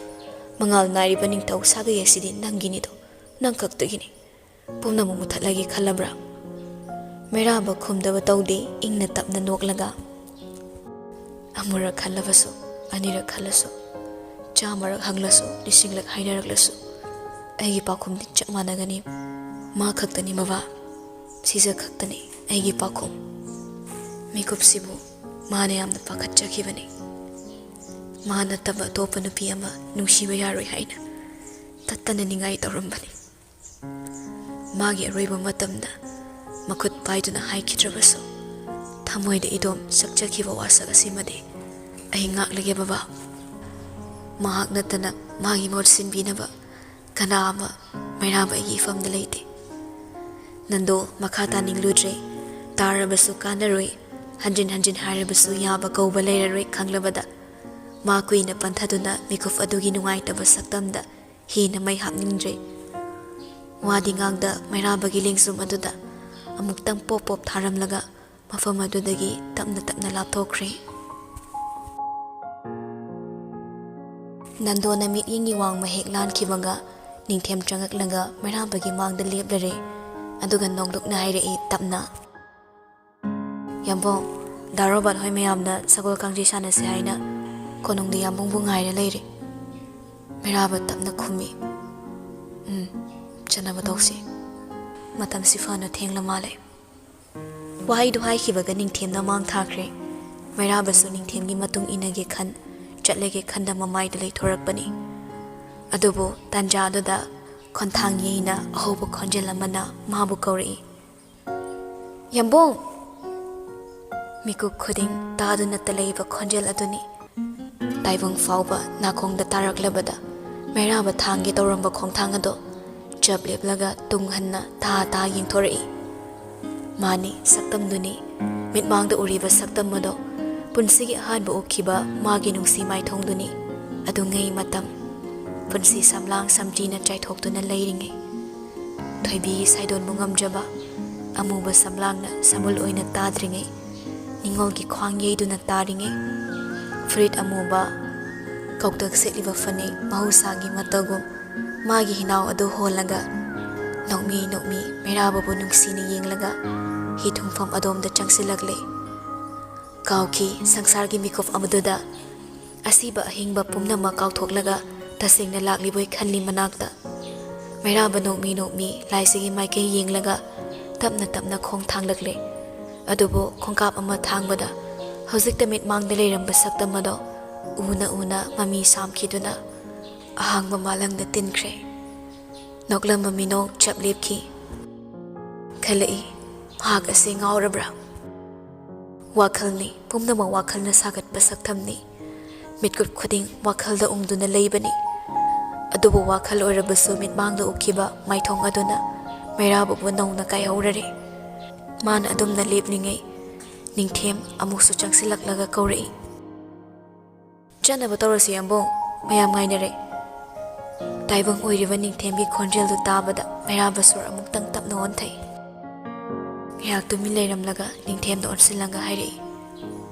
ꯃꯉꯥꯜ ꯅꯥꯏꯔꯤꯕ ꯅꯤꯡꯊꯧ ꯁꯥꯒꯩ ꯑꯁꯤꯗꯤ ꯅꯪꯒꯤꯅꯤꯗꯣ, ꯅꯪ ꯈꯛꯇꯒꯤꯅꯤ꯫ ꯄꯨꯝꯅꯃꯛ ꯃꯨꯊꯠꯂꯒꯦ ꯈꯜꯂꯕ꯭ꯔꯥ?" ꯃꯩꯔꯥꯕ ꯈꯨꯝꯗꯕ ꯇꯧꯗꯦ, ꯏꯪꯅ ꯇꯞꯅ ꯅꯣꯛꯂꯒ, "ꯑꯃꯨꯔꯛ ꯈꯜꯂꯕꯁꯨ, ꯑꯅꯤꯔꯛ ꯈꯜꯂꯁꯨ, ꯆꯥꯝꯃꯔꯛ ꯍꯪꯂꯁꯨ, ꯂꯤꯁꯤꯡꯂꯛ ꯍꯥꯏꯅꯔꯛꯂꯁꯨ, ꯑꯩꯒꯤ ꯄꯥꯎꯈꯨꯝꯗꯤ ꯆꯞ ꯃꯥꯟꯅꯒꯅꯤ꯫ ꯃꯥ ꯈꯛꯇꯅꯤ ꯕꯕꯥ, ꯁꯤꯖ ꯈꯛꯇꯅꯤ ꯑꯩꯒꯤ ꯄꯥꯎꯈꯨꯝ꯫" ꯃꯤꯀꯨꯞꯁꯤꯕꯨ ꯃꯥꯅ ꯌꯥꯝꯅ ꯄꯥꯈꯠꯆꯈꯤꯕꯅꯤ꯫ ꯃꯥ ꯅꯠꯇꯕ ꯑꯇꯣꯞꯄ ꯅꯨꯄꯤ ꯑꯃ ꯅꯨꯡꯁꯤꯕ ꯌꯥꯔꯣꯏ ꯍꯥꯏꯅ ꯇꯠꯇꯅ ꯅꯤꯡꯉꯥꯏ ꯇꯧꯔꯝꯕꯅꯤ꯫ ꯃꯥꯒꯤ ꯑꯔꯣꯏꯕ ꯃꯇꯝꯗ ꯃꯈꯨꯠ ꯄꯥꯏꯗꯨꯅ ꯍꯥꯏꯈꯤꯗ꯭ꯔꯕꯁꯨ, ꯊꯃꯣꯏꯗ ꯏꯗꯣꯝ ꯁꯛꯆꯈꯤꯕ ꯋꯥꯁꯛ ꯑꯁꯤꯃꯗꯤ ꯑꯩ ꯉꯥꯛꯂꯒꯦ ꯕꯕꯥ꯫ ꯃꯍꯥꯛ ꯅꯠꯇꯅ ꯃꯥꯒꯤ ꯃꯍꯨꯠ ꯁꯤꯟꯕꯤꯅꯕ ꯀꯅꯥ ꯑꯃ "ꯃꯩꯔꯥꯕ ꯑꯩꯒꯤ ꯏꯐꯝꯗ ꯂꯩꯇꯦ꯫" ꯅꯟꯗꯣ ꯃꯈꯥ ꯇꯥꯅꯤꯡꯂꯨꯗ꯭ꯔꯦ꯫ ꯇꯥꯔꯕꯁꯨ ꯀꯥꯟꯅꯔꯣꯏ, ꯍꯟꯖꯤꯟ ꯍꯟꯖꯤꯟ ꯍꯥꯏꯔꯕꯁꯨ ꯌꯥꯕ ꯀꯧꯕ ꯂꯩꯔꯔꯣꯏ ꯈꯪꯂꯕꯗ, ꯃꯥ ꯀꯨꯏꯅ ꯄꯟꯊꯗꯨꯅ ꯃꯤꯀꯨꯞ ꯑꯗꯨꯒꯤ ꯅꯨꯡꯉꯥꯏꯇꯕ ꯁꯛꯇꯝꯗ ꯍꯦꯟꯅ ꯃꯩ ꯍꯥꯞꯅꯤꯡꯗ꯭ꯔꯦ꯫ ꯋꯥꯗꯤ ꯉꯥꯡꯗ ꯃꯩꯔꯥꯕꯒꯤ ꯂꯦꯡꯖꯨꯝ ꯑꯗꯨꯗ ꯑꯃꯨꯛꯇꯪ ꯄꯣꯞ ꯄꯣꯞ ꯊꯥꯔꯝꯂꯒ ꯃꯐꯝ ꯑꯗꯨꯗꯒꯤ ꯇꯞꯅ ꯇꯞꯅ ꯂꯥꯞꯊꯣꯛꯈ꯭ꯔꯦ꯫ ꯅꯟꯗꯣꯅ ꯃꯤꯠꯌꯦꯡꯒꯤ ꯋꯥꯡꯃ ꯍꯦꯛ ꯂꯥꯟꯈꯤꯕꯒ ꯅꯤꯡꯊꯦꯝ ꯆꯪꯉꯛꯂꯒ ꯃꯩꯔꯥꯕꯒꯤ ꯃꯥꯡꯗ ꯂꯦꯞꯂꯔꯦ꯫ ꯑꯗꯨꯒ ꯅꯣꯡꯂꯨꯛꯅ ꯍꯥꯏꯔꯛꯏ ꯇꯞꯅ, "ꯌꯥꯝꯕꯣꯡ, ꯗꯥ ꯔꯣꯕꯥꯔꯠ ꯍꯣꯏ ꯃꯌꯥꯝꯅ ꯁꯒꯣꯜ ꯀꯥꯡꯖꯩ ꯁꯥꯟꯅꯁꯦ ꯍꯥꯏꯅ ꯀꯣꯅꯨꯡꯗ ꯌꯥꯝꯕꯨꯡꯕꯨ ꯉꯥꯏꯔ ꯂꯩꯔꯦ꯫" ꯃꯩꯔꯥꯕ ꯇꯞꯅ ꯈꯨꯝꯃꯤ, "ꯎꯝ, ꯆꯠꯅꯕ ꯇꯧꯁꯤ꯫ ꯃꯇꯝꯁꯤ ꯐꯅ ꯊꯦꯡꯂ ꯃꯥꯜꯂꯦ꯫" ꯋꯥꯍꯩꯗꯨ ꯍꯥꯏꯈꯤꯕꯒ ꯅꯤꯡꯊꯦꯝꯅ ꯃꯥꯡ ꯊꯥꯈ꯭ꯔꯦ꯫ ꯃꯩꯔꯥꯕꯁꯨ ꯅꯤꯡꯊꯦꯝꯒꯤ ꯃꯇꯨꯡ ꯏꯟꯅꯒꯦ ꯈꯟ, ꯆꯠꯂꯒꯦ ꯈꯟꯗ ꯃꯃꯥꯏꯗ ꯂꯩꯊꯣꯔꯛꯄꯅꯤ꯫ ꯑꯗꯨꯕꯨ ꯇꯥꯟꯖꯥ ꯑꯗꯨꯗ ꯈꯣꯟꯊꯥꯡ ꯌꯩꯅ ꯑꯍꯧꯕ ꯈꯣꯟꯖꯦꯜ ꯑꯃꯅ ꯃꯥꯕꯨ ꯀꯧꯔꯛꯏ, "ꯌꯥꯝꯕꯣꯡ!" ꯃꯤꯀꯨꯞ ꯈꯨꯗꯤꯡ ꯇꯥꯗꯨꯅꯇ ꯂꯩꯕ ꯈꯣꯟꯖꯦꯜ ꯑꯗꯨꯅꯤ꯫ ꯇꯥꯏꯕꯪ ꯐꯥꯎꯕ ꯅꯥꯀꯣꯡꯗ ꯇꯥꯔꯛꯂꯕꯗ ꯃꯩꯔꯥꯕ ꯊꯥꯡꯒꯦ ꯇꯧꯔꯝꯕ ꯈꯣꯡꯊꯥꯡ ꯑꯗꯣ ꯆꯞ ꯂꯦꯞꯂꯒ ꯇꯨꯡ ꯍꯟꯅ ꯇꯥ ꯇꯥ ꯌꯦꯡꯊꯣꯔꯛꯏ꯫ ꯃꯥꯅꯤ, ꯁꯛꯇꯝꯗꯨꯅꯤ꯫ ꯃꯤꯠꯃꯥꯡꯗ ꯎꯔꯤꯕ ꯁꯛꯇꯝ ꯑꯗꯣ ꯄꯨꯟꯁꯤꯒꯤ ꯑꯍꯥꯟꯕ ꯎꯈꯤꯕ ꯃꯥꯒꯤ ꯅꯨꯡꯁꯤ ꯃꯥꯏꯊꯣꯡꯗꯨꯅꯤ꯫ ꯑꯗꯨꯉꯩ ꯃꯇꯝ, ꯄꯨꯟꯁꯤ ꯁꯝꯂꯥꯡ ꯁꯝꯖꯤꯅ ꯆꯥꯏꯊꯣꯛꯇꯨꯅ ꯂꯩꯔꯤꯉꯩ, ꯊꯣꯏꯕꯤꯒꯤ ꯁꯥꯏꯗꯣꯟꯕꯨ ꯉꯝꯖꯕ ꯑꯃꯨꯕ ꯁꯝꯂꯥꯡꯅ ꯁꯃꯨꯜ ꯑꯣꯏꯅ ꯇꯥꯗ꯭ꯔꯤꯉꯩ, ꯅꯤꯉꯣꯜꯒꯤ ꯈ꯭ꯋꯥꯡ ꯌꯩꯗꯨꯅ ꯇꯥꯔꯤꯉꯩ, ꯐꯨꯔꯤꯠ ꯑꯃꯨꯕ ꯀꯧꯇꯛ ꯁꯦꯠꯂꯤꯕ ꯐꯅꯦꯛ ꯃꯍꯧꯁꯥꯒꯤ ꯃꯇꯧꯒꯨꯝ ꯃꯥꯒꯤ ꯍꯤꯅꯥꯎ ꯑꯗꯨ ꯍꯣꯜꯂꯒ, ꯅꯣꯛꯃꯤ ꯅꯣꯛꯃꯤ ꯃꯩꯔꯥꯕꯕꯨ ꯅꯨꯡꯁꯤꯅ ꯌꯦꯡꯂꯒ ꯍꯤ ꯊꯨꯡꯐꯝ ꯑꯗꯣꯝꯗ ꯆꯪꯁꯤꯜꯂꯛꯂꯦ꯫ ꯀꯥꯎꯈꯤ ꯁꯪꯁꯥꯔꯒꯤ ꯃꯤꯀꯨꯞ ꯑꯃꯗꯨꯗ ꯑꯁꯤꯕ ꯑꯍꯤꯡꯕ ꯄꯨꯝꯅꯃꯛ ꯀꯥꯎꯊꯣꯛꯂꯒ ꯇꯁꯦꯡꯅ ꯂꯥꯛꯂꯤꯕꯣꯏ ꯈꯜꯂꯤ ꯃꯅꯥꯛꯇ꯫ ꯃꯩꯔꯥꯕ ꯅꯣꯛꯃꯤ ꯅꯣꯛꯃꯤ ꯂꯥꯏꯁꯤꯒꯤ ꯃꯥꯏꯀꯩ ꯌꯦꯡꯂꯒ ꯇꯞꯅ ꯇꯞꯅ ꯈꯣꯡ ꯊꯥꯡꯂꯛꯂꯦ꯫ ꯑꯗꯨꯕꯨ ꯈꯣꯡꯀꯥꯞ ꯑꯃ ꯊꯥꯡꯕꯗ ꯍꯧꯖꯤꯛꯇ ꯃꯤꯠꯃꯥꯡꯗ ꯂꯩꯔꯝꯕ ꯁꯛꯇꯝ ꯑꯗꯣ ꯎꯅ ꯎꯅ ꯃꯃꯤ ꯁꯥꯝꯈꯤꯗꯨꯅ ꯑꯍꯥꯡꯕ ꯃꯥꯂꯪꯗ ꯇꯤꯟꯈ꯭ꯔꯦ꯫ ꯅꯣꯛꯂꯝꯕ ꯃꯤꯅꯣꯛ ꯆꯞ ꯂꯦꯞꯈꯤ꯫ ꯈꯜꯂꯛꯏ, ꯃꯍꯥꯛ ꯑꯁꯤ ꯉꯥꯎꯔꯕ꯭ꯔꯥ? ꯋꯥꯈꯜꯅꯤ, ꯄꯨꯝꯅꯃꯛ ꯋꯥꯈꯜꯅ ꯁꯥꯒꯠꯄ ꯁꯛꯇꯝꯅꯤ꯫ ꯃꯤꯠꯀꯨꯞ ꯈꯨꯗꯤꯡ ꯋꯥꯈꯜꯗ ꯎꯪꯗꯨꯅ ꯂꯩꯕꯅꯤ꯫ ꯑꯗꯨꯕꯨ ꯋꯥꯈꯜ ꯑꯣꯏꯔꯕꯁꯨ ꯃꯤꯠꯃꯥꯡꯗ ꯎꯈꯤꯕ ꯃꯥꯏꯊꯣꯡ ꯑꯗꯨꯅ ꯃꯩꯔꯥꯕꯕꯨ ꯅꯧꯅ ꯀꯥꯏꯍꯧꯔꯔꯦ꯫ ꯃꯥꯅ ꯑꯗꯨꯝꯅ ꯂꯦꯞꯂꯤꯉꯩ ꯅꯤꯡꯊꯦꯝ ꯑꯃꯨꯛꯁꯨ ꯆꯪꯁꯤꯜꯂꯛꯂꯒ ꯀꯧꯔꯛꯏ, "ꯆꯠꯅꯕ ꯇꯧꯔꯁꯤ, ꯌꯥꯝꯕꯨꯡ, ꯃꯌꯥꯝ ꯉꯥꯏꯅꯔꯦ꯫" ꯇꯥꯏꯕꯪ ꯑꯣꯏꯔꯤꯕ ꯅꯤꯡꯊꯦꯝꯒꯤ ꯈꯣꯟꯖꯦꯜꯗꯨ ꯇꯥꯕꯗ ꯃꯩꯔꯥꯕ ꯁꯣꯔ ꯑꯃꯨꯛꯇꯪ ꯇꯞꯅ ꯑꯣꯟꯊꯩ꯫ ꯉꯥꯏꯍꯥꯛ ꯇꯨꯃꯤꯟ ꯂꯩꯔꯝꯂꯒ ꯅꯤꯡꯊꯦꯝꯗ ꯑꯣꯟꯁꯤꯜꯂꯒ ꯍꯥꯏꯔꯛꯏ,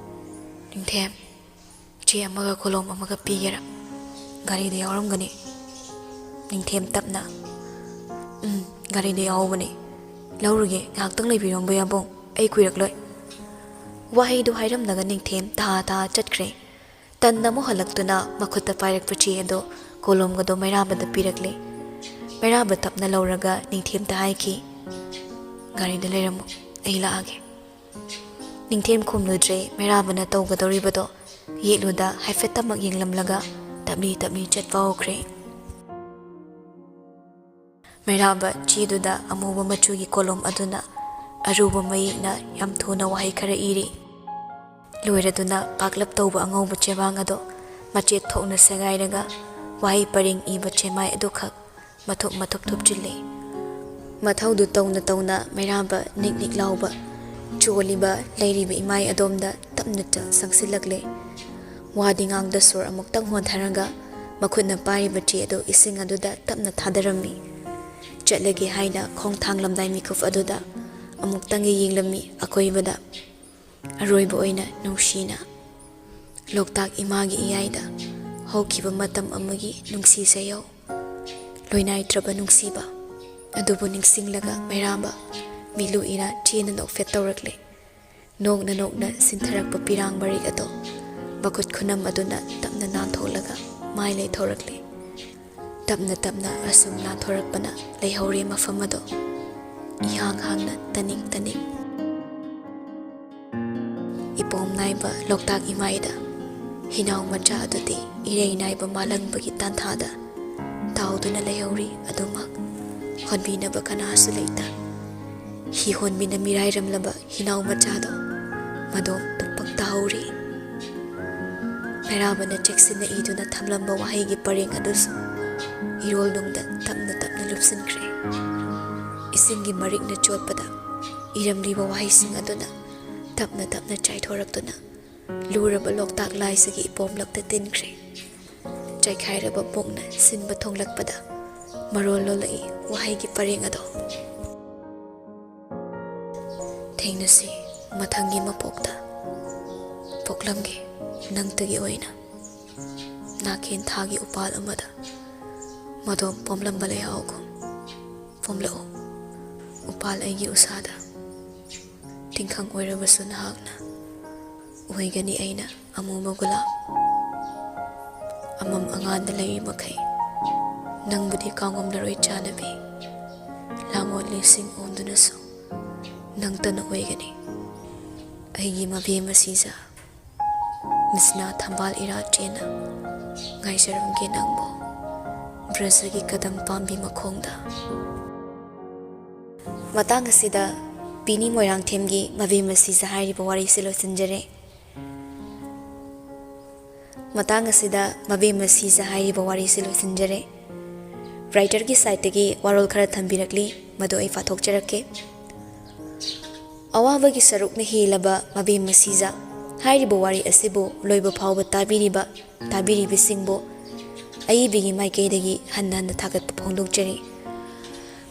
"ꯅꯤꯡꯊꯦꯝ, ꯆꯦ ꯑꯃꯒ ꯀꯣꯂꯣꯝ ꯑꯃꯒ ꯄꯤꯒꯦꯔꯥ? ꯒꯥꯔꯤꯗ ꯌꯥꯎꯔꯝꯒꯅꯤ꯫" ꯅꯤꯡꯊꯦꯝ ꯇꯞꯅ, "ꯎꯝ, ꯒꯥꯔꯤꯗ ꯌꯥꯎꯕꯅꯦ꯫ ꯂꯧꯔꯨꯒꯦ, ꯉꯥꯏꯍꯥꯛꯇꯪ ꯂꯩꯕꯤꯔꯝꯕ ꯌꯥꯕꯣ, ꯑꯩ ꯀꯨꯏꯔꯛꯂꯣꯏ꯫" ꯋꯥꯍꯩꯗꯨ ꯍꯥꯏꯔꯝꯂꯒ ꯅꯤꯡꯊꯦꯝ ꯊꯥ ꯊꯥ ꯆꯠꯈ꯭ꯔꯦ꯫ ꯇꯟꯅ ꯑꯃꯨꯛ ꯍꯜꯂꯛꯇꯨꯅ ꯃꯈꯨꯠꯇ ꯄꯥꯏꯔꯛꯄ ꯆꯦ ꯑꯗꯣ, ꯀꯣꯂꯣꯝꯒꯗꯣ ꯃꯩꯔꯥꯕꯗ ꯄꯤꯔꯛꯂꯦ꯫ ꯃꯩꯔꯥꯕ ꯇꯞꯅ ꯂꯧꯔꯒ ꯅꯤꯡꯊꯦꯝꯇ ꯍꯥꯏꯈꯤ, "ꯒꯥꯔꯤꯗ ꯂꯩꯔꯝꯃꯣ, ꯑꯩ ꯂꯥꯛꯑꯒꯦ꯫" ꯅꯤꯡꯊꯦꯝ ꯈꯨꯝꯂꯨꯗ꯭ꯔꯦ꯫ ꯃꯩꯔꯥꯕꯅ ꯇꯧꯒꯗꯧꯔꯤꯕꯗꯣ ꯌꯦꯠꯂꯨꯗ ꯍꯥꯏꯐꯦꯠꯇꯃꯛ ꯌꯦꯡꯂꯝꯂꯒ ꯇꯞꯂꯤ ꯇꯞꯂꯤ ꯆꯠꯄ ꯍꯧꯈ꯭ꯔꯦ꯫ ꯃꯩꯔꯥꯕ ꯆꯦꯗꯨꯗ ꯑꯃꯨꯕ ꯃꯆꯨꯒꯤ ꯀꯣꯂꯣꯝ ꯑꯗꯨꯅ ꯑꯔꯨꯕ ꯃꯌꯦꯛꯅ ꯌꯥꯝ ꯊꯨꯅ ꯋꯥꯍꯩ ꯈꯔ ꯏꯔꯤ꯫ ꯂꯣꯏꯔꯗꯨꯅ ꯄꯥꯛꯂꯞ ꯇꯧꯕ ꯑꯉꯧꯕ ꯆꯦꯕꯥꯡ ꯑꯗꯣ ꯃꯆꯦꯠ ꯊꯣꯛꯅ ꯁꯦꯒꯥꯏꯔꯒ ꯋꯥꯍꯩ ꯄꯔꯦꯡ ꯏꯕ ꯆꯦꯃꯥꯏ ꯑꯗꯨꯈꯛ ꯃꯊꯨꯞ ꯃꯊꯨꯞ ꯊꯨꯞꯆꯤꯜꯂꯤ꯫ ꯃꯊꯧꯗꯨ ꯇꯧꯅ ꯇꯧꯅ ꯃꯩꯔꯥꯕ ꯅꯤꯛ ꯅꯤꯛ ꯂꯥꯎꯕ ꯆꯣꯜꯂꯤꯕ ꯂꯩꯔꯤꯕ ꯏꯃꯥꯏ ꯑꯗꯣꯝꯗ ꯇꯞꯅ ꯆ-, ꯆꯪꯁꯤꯜꯂꯛꯂꯦ꯫ ꯋꯥꯗꯤ ꯉꯥꯡꯗ ꯁꯣꯔ ꯑꯃꯨꯛꯇꯪ ꯍꯣꯟꯊꯔꯒ ꯃꯈꯨꯠꯅ ꯄꯥꯏꯔꯤꯕ ꯆꯦ ꯑꯗꯨ ꯏꯁꯤꯡ ꯑꯗꯨꯗ ꯇꯞꯅ ꯊꯥꯗꯔꯝꯃꯤ꯫ ꯆꯠꯂꯒꯦ ꯍꯥꯏꯅ ꯈꯣꯡ ꯊꯥꯡꯂꯝꯗꯥꯏ ꯃꯤꯀꯨꯞ ꯑꯗꯨꯗ ꯑꯃꯨꯛꯇꯪꯒ ꯌꯦꯡꯂꯝꯃꯤ ꯑꯀꯣꯏꯕꯗ꯫ ꯑꯔꯣꯏꯕ ꯑꯣꯏꯅ ꯅꯨꯡꯁꯤꯅ ꯂꯣꯛꯇꯥꯛ ꯏꯃꯥꯒꯤ ꯏꯌꯥꯏꯗ ꯍꯧꯈꯤꯕ ꯃꯇꯝ ꯑꯃꯒꯤ ꯅꯨꯡꯁꯤ ꯆꯌꯧ, ꯂꯣꯏꯅꯥꯏꯗ꯭ꯔꯕ ꯅꯨꯡꯁꯤꯕ ꯑꯗꯨꯕꯨ ꯅꯤꯡꯁꯤꯡꯂꯒ ꯃꯩꯔꯥꯕ ꯃꯤꯠꯂꯨ ꯏꯔꯥ ꯆꯦꯅ ꯅꯣꯛꯐꯦꯠ ꯇꯧꯔꯛꯂꯦ꯫ ꯅꯣꯛꯅ ꯅꯣꯛꯅ ꯁꯤꯟꯊꯔꯛꯄ ꯄꯤꯔꯥꯡ ꯃꯔꯤꯛ ꯑꯗꯣ ꯃꯈꯨꯠ ꯈꯨꯅꯝ ꯑꯗꯨꯅ ꯇꯞꯅ ꯅꯥꯟꯊꯣꯛꯂꯒ ꯃꯥꯏ ꯂꯩꯊꯧꯔꯛꯂꯦ꯫ ꯇꯞꯅ ꯇꯞꯅ ꯑꯁꯨꯝ ꯅꯥꯟꯊꯣꯔꯛꯄꯅ ꯂꯩꯍꯧꯔꯦ ꯃꯐꯝ ꯑꯗꯣ ꯏꯍꯥꯡ ꯍꯥꯡꯅ ꯇꯅꯤꯛ ꯇꯅꯤꯛ꯫ ꯏꯄꯣꯝ ꯅꯥꯏꯕ ꯂꯣꯛꯇꯥꯛ ꯏꯃꯥꯏꯗ ꯍꯤꯅꯥꯎ ꯃꯆꯥ ꯑꯗꯨꯗꯤ ꯏꯔꯩ ꯅꯥꯏꯕ ꯃꯥꯂꯪꯕꯒꯤ ꯇꯥꯟꯊꯥꯗ ꯇꯥꯎꯗꯨꯅ ꯂꯩꯍꯧꯔꯤ꯫ ꯑꯗꯨꯃꯛ ꯍꯣꯟꯕꯤꯅꯕ ꯀꯅꯥꯁꯨ ꯂꯩꯇ꯫ ꯍꯤ ꯍꯣꯟꯕꯤꯅ ꯃꯤꯔꯥꯏꯔꯝꯂꯕ ꯍꯤꯅꯥꯎ ꯃꯆꯥꯗꯣ ꯃꯗꯣꯝ ꯇꯨꯞꯄꯛ ꯇꯥꯍꯧꯔꯤ꯫ ꯃꯩꯔꯥꯕꯅ ꯆꯦꯛꯁꯤꯟꯅ ꯏꯗꯨꯅ ꯊꯝꯂꯝꯕ ꯋꯥꯍꯩꯒꯤ ꯄꯔꯦꯡ ꯑꯗꯨꯁꯨ ꯏꯔꯣꯜꯅꯨꯡꯗ ꯇꯞꯅ ꯇꯞꯅ ꯂꯨꯞꯁꯤꯟꯈ꯭ꯔꯦ꯫ ꯏꯁꯤꯡꯒꯤ ꯃꯔꯤꯛꯅ ꯆꯣꯠꯄꯗ ꯏꯔꯝꯂꯤꯕ ꯋꯥꯍꯩꯁꯤꯡ ꯑꯗꯨꯅ ꯇꯞꯅ ꯇꯞꯅ ꯆꯥꯏꯊꯣꯔꯛꯇꯨꯅ ꯂꯨꯔꯕ ꯂꯣꯛꯇꯥꯛ ꯂꯥꯏꯁꯤꯒꯤ ꯏꯄꯣꯝꯂꯛꯇ ꯇꯤꯟꯈ꯭ꯔꯦ꯫ ꯆꯥꯏꯈꯥꯏꯔꯕ ꯃꯨꯛꯅ ꯁꯤꯟꯕ ꯊꯣꯡꯂꯛꯄꯗ ꯃꯔꯣꯜ ꯂꯣꯜꯂꯛꯏ ꯋꯥꯍꯩꯒꯤ ꯄꯔꯦꯡ ꯑꯗꯣ꯫ ꯊꯦꯡꯅꯁꯤ ꯃꯊꯪꯒꯤ ꯃꯄꯣꯛꯇ꯫ ꯄꯣꯛꯂꯝꯒꯦ ꯅꯪꯇꯒꯤ ꯑꯣꯏꯅ꯫ ꯅꯥꯀꯦꯟ ꯊꯥꯒꯤ ꯎꯄꯥꯜ ꯑꯃꯗ ꯃꯗꯣꯝ ꯄꯣꯝꯂꯝꯕ ꯂꯩꯍꯥꯎꯒꯨꯝ ꯄꯣꯝꯂꯛꯎ꯫ ꯎꯄꯥꯜ ꯑꯩꯒꯤ ꯎꯁꯥꯗ ꯇꯤꯡꯈꯪ ꯑꯣꯏꯔꯕꯁꯨ ꯅꯍꯥꯛꯅ ꯑꯣꯏꯒꯅꯤ ꯑꯩꯅ ꯑꯃꯨꯕ ꯒꯨꯂꯥꯞ꯫ ꯑꯃꯝ ꯑꯉꯥꯟꯗ ꯂꯩꯔꯤ ꯃꯈꯩ ꯅꯪꯕꯨꯗꯤ ꯀꯥꯎꯉꯝꯂꯔꯣꯏ ꯆꯥꯟꯅꯕꯤ꯫ ꯂꯥꯡꯑꯣꯟ ꯂꯤꯁꯤꯡ ꯑꯣꯟꯗꯨꯅꯁꯨ ꯅꯪꯇꯅ ꯑꯣꯏꯒꯅꯤ ꯑꯩꯒꯤ ꯃꯕꯦꯝꯃ ꯁꯤꯖ꯫ ꯃꯤꯁꯅꯥ ꯊꯝꯕꯥꯜ ꯏꯔꯥ ꯆꯦꯟꯅ ꯉꯥꯏꯖꯔꯝꯒꯦ ꯅꯪꯕꯨ ꯕ꯭ꯔꯖꯒꯤ ꯀꯗꯝ ꯄꯥꯝꯕꯤ ꯃꯈꯣꯡꯗ꯫ ꯃꯇꯥꯡ ꯑꯁꯤꯗ ꯄꯤꯅꯤ ꯃꯣꯏꯔꯥꯡꯊꯦꯝꯒꯤ ꯃꯕꯦꯝꯃ ꯁꯤꯖ ꯍꯥꯏꯔꯤꯕ ꯋꯥꯔꯤꯁꯤ ꯂꯣꯏꯁꯤꯟꯖꯔꯦ꯫ ꯃꯇꯥꯡ ꯑꯁꯤꯗ ꯃꯕꯦꯝꯃ ꯁꯤꯖ ꯍꯥꯏꯔꯤꯕ ꯋꯥꯔꯤꯁꯤ ꯂꯣꯏꯁꯤꯟꯖꯔꯦ꯫ ꯔꯥꯏꯇꯔꯒꯤ ꯁꯥꯏꯠꯇꯒꯤ ꯋꯥꯔꯣꯜ ꯈꯔ ꯊꯝꯕꯤꯔꯛꯂꯤ, ꯃꯗꯨ ꯑꯩ ꯄꯥꯊꯣꯛꯆꯔꯛꯀꯦ꯫ ꯑꯋꯥꯕꯒꯤ ꯁꯔꯨꯛꯅ ꯍꯦꯜꯂꯕ ꯃꯕꯦꯝꯃ ꯁꯤꯖ ꯍꯥꯏꯔꯤꯕ ꯋꯥꯔꯤ ꯑꯁꯤꯕꯨ ꯂꯣꯏꯕ ꯐꯥꯎꯕ ꯇꯥꯕꯤꯔꯤꯕ ꯇꯥꯕꯤꯔꯤꯕꯁꯤꯡꯕꯨ ꯑꯏꯕꯤꯒꯤ ꯃꯥꯏꯀꯩꯗꯒꯤ ꯍꯟꯅ ꯍꯟꯅ ꯊꯥꯒꯠꯄ ꯐꯣꯡꯗꯣꯛꯆꯔꯤ꯫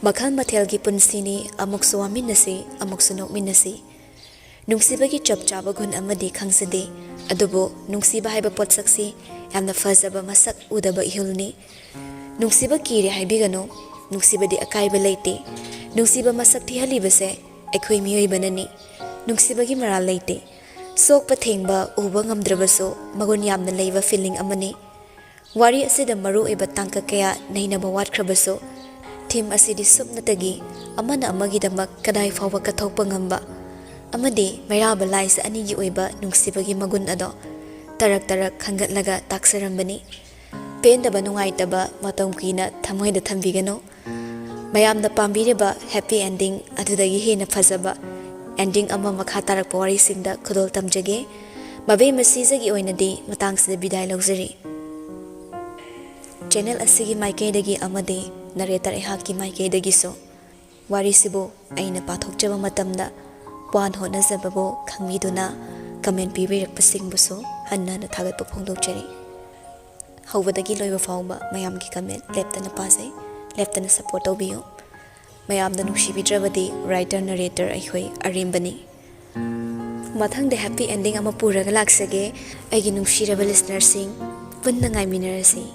ꯃꯈꯜ ꯃꯊꯦꯜꯒꯤ ꯄꯨꯟꯁꯤꯅꯤ, ꯑꯃꯨꯛꯁꯨ ꯋꯥꯃꯤꯟꯅꯁꯤ, ꯑꯃꯨꯛꯁꯨ ꯅꯣꯛꯃꯤꯟꯅꯁꯤ꯫ ꯅꯨꯡꯁꯤꯕꯒꯤ ꯆꯞ ꯆꯥꯕ ꯒꯨꯟ ꯑꯃꯗꯤ ꯈꯪꯖꯗꯦ, ꯑꯗꯨꯕꯨ ꯅꯨꯡꯁꯤꯕ ꯍꯥꯏꯕ ꯄꯣꯠꯁꯛꯁꯤ ꯌꯥꯝꯅ ꯐꯖꯕ ꯃꯁꯛ ꯎꯗꯕ ꯏꯍꯨꯜꯅꯤ꯫ ꯅꯨꯡꯁꯤꯕ ꯀꯤꯔꯦ ꯍꯥꯏꯕꯤꯒꯅꯨ, ꯅꯨꯡꯁꯤꯕꯗꯤ ꯑꯀꯥꯏꯕ ꯂꯩꯇꯦ꯫ ꯅꯨꯡꯁꯤꯕ ꯃꯁꯛ ꯊꯤꯍꯜꯂꯤꯕꯁꯦ ꯑꯩꯈꯣꯏ ꯃꯤꯑꯣꯏꯕꯅꯅꯤ꯫ ꯅꯨꯡꯁꯤꯕꯒꯤ ꯃꯔꯥꯜ ꯂꯩꯇꯦ꯫ ꯁꯣꯛꯄ ꯊꯦꯡꯕ ꯎꯕ ꯉꯝꯗ꯭ꯔꯕꯁꯨ ꯃꯒꯨꯟ ꯌꯥꯝꯅ ꯂꯩꯕ ꯐꯤꯂꯤꯡ ꯑꯃꯅꯤ꯫ ꯋꯥꯔꯤ ꯑꯁꯤꯗ ꯃꯔꯨ ꯑꯣꯏꯕ ꯇꯥꯡꯀꯛ ꯀꯌꯥ ꯅꯩꯅꯕ ꯋꯥꯠꯈ꯭ꯔꯕꯁꯨ, ꯊꯤꯝ ꯑꯁꯤꯗꯤ ꯁꯨꯞꯅꯇꯒꯤ ꯑꯃꯅ ꯑꯃꯒꯤꯗꯃꯛ ꯀꯗꯥꯏ ꯐꯥꯎꯕ ꯀꯠꯊꯣꯛꯄ ꯉꯝꯕ ꯑꯃꯗꯤ ꯃꯩꯔꯥꯕ ꯂꯥꯏꯖ ꯑꯅꯤꯒꯤ ꯑꯣꯏꯕ ꯅꯨꯡꯁꯤꯕꯒꯤ ꯃꯒꯨꯟ ꯑꯗꯣ ꯇꯔꯛ ꯇꯔꯛ ꯈꯟꯒꯠꯂꯒ ꯇꯥꯛꯆꯔꯝꯕꯅꯤ꯫ ꯄꯦꯟꯗꯕ ꯅꯨꯡꯉꯥꯏꯇꯕ ꯃꯇꯝ ꯀꯨꯏꯅ ꯊꯃꯣꯏꯗ ꯊꯝꯕꯤꯒꯅꯨ꯫ ꯃꯌꯥꯝꯅ ꯄꯥꯝꯕꯤꯔꯤꯕ ꯍꯦꯄꯤ ꯑꯦꯟꯗꯤꯡ ꯑꯗꯨꯗꯒꯤ ꯍꯦꯟꯅ ꯐꯖꯕ ꯑꯦꯟꯗꯤꯡ ꯑꯃ ꯃꯈꯥ ꯇꯥꯔꯛꯄ ꯋꯥꯔꯤꯁꯤꯡꯗ ꯈꯨꯗꯣꯜ ꯇꯝꯖꯒꯦ꯫ ꯃꯕꯦꯝꯃ ꯁꯤꯖꯒꯤ ꯑꯣꯏꯅꯗꯤ ꯃꯇꯥꯡꯁꯤꯗ ꯕꯤꯗꯥꯏ ꯂꯧꯖꯔꯤ꯫ ꯆꯦꯅꯦꯜ ꯑꯁꯤꯒꯤ ꯃꯥꯏꯀꯩꯗꯒꯤ ꯑꯃꯗꯤ ꯅꯔꯦꯇꯔ ꯑꯩꯍꯥꯛꯀꯤ ꯃꯥꯏꯀꯩꯗꯒꯤꯁꯨ ꯋꯥꯔꯤꯁꯤꯕꯨ ꯑꯩꯅ ꯄꯥꯊꯣꯛꯆꯕ ꯃꯇꯝꯗ ꯋꯥꯅ ꯍꯣꯠꯅꯖꯕꯕꯨ ꯈꯪꯕꯤꯗꯨꯅ ꯀꯃꯦꯟ ꯄꯤꯕꯤꯔꯛꯄꯁꯤꯡꯕꯨꯁꯨ ꯍꯟꯅ ꯍꯟꯅ ꯊꯥꯒꯠꯄ ꯐꯣꯡꯗꯣꯛꯆꯔꯤ꯫ ꯍꯧꯕꯗꯒꯤ ꯂꯣꯏꯕ ꯐꯥꯎꯕ ꯃꯌꯥꯝꯒꯤ ꯀꯃꯦꯟ ꯂꯦꯞꯇꯅ ꯄꯥꯖꯩ, ꯂꯦꯞꯇꯅ ꯁꯄꯣꯔꯠ ꯇꯧꯕꯤꯌꯨ꯫ ꯃꯌꯥꯝꯅ ꯅꯨꯡꯁꯤꯕꯤꯗ꯭ꯔꯕꯗꯤ ꯔꯥꯏꯇꯔ ꯅꯔꯦꯇꯔ ꯑꯩꯈꯣꯏ ꯑꯔꯦꯝꯕꯅꯤ꯫ ꯃꯊꯪꯗ ꯍꯦꯄꯤ ꯑꯦꯟꯗꯤꯡ ꯑꯃ ꯄꯨꯔꯒ ꯂꯥꯛꯆꯒꯦ꯫ ꯑꯩꯒꯤ ꯅꯨꯡꯁꯤꯔꯕ ꯂꯤꯁꯅꯔꯁꯤꯡ, ꯄꯨꯟꯅ ꯉꯥꯏꯃꯤꯟꯅꯔꯁꯤ꯫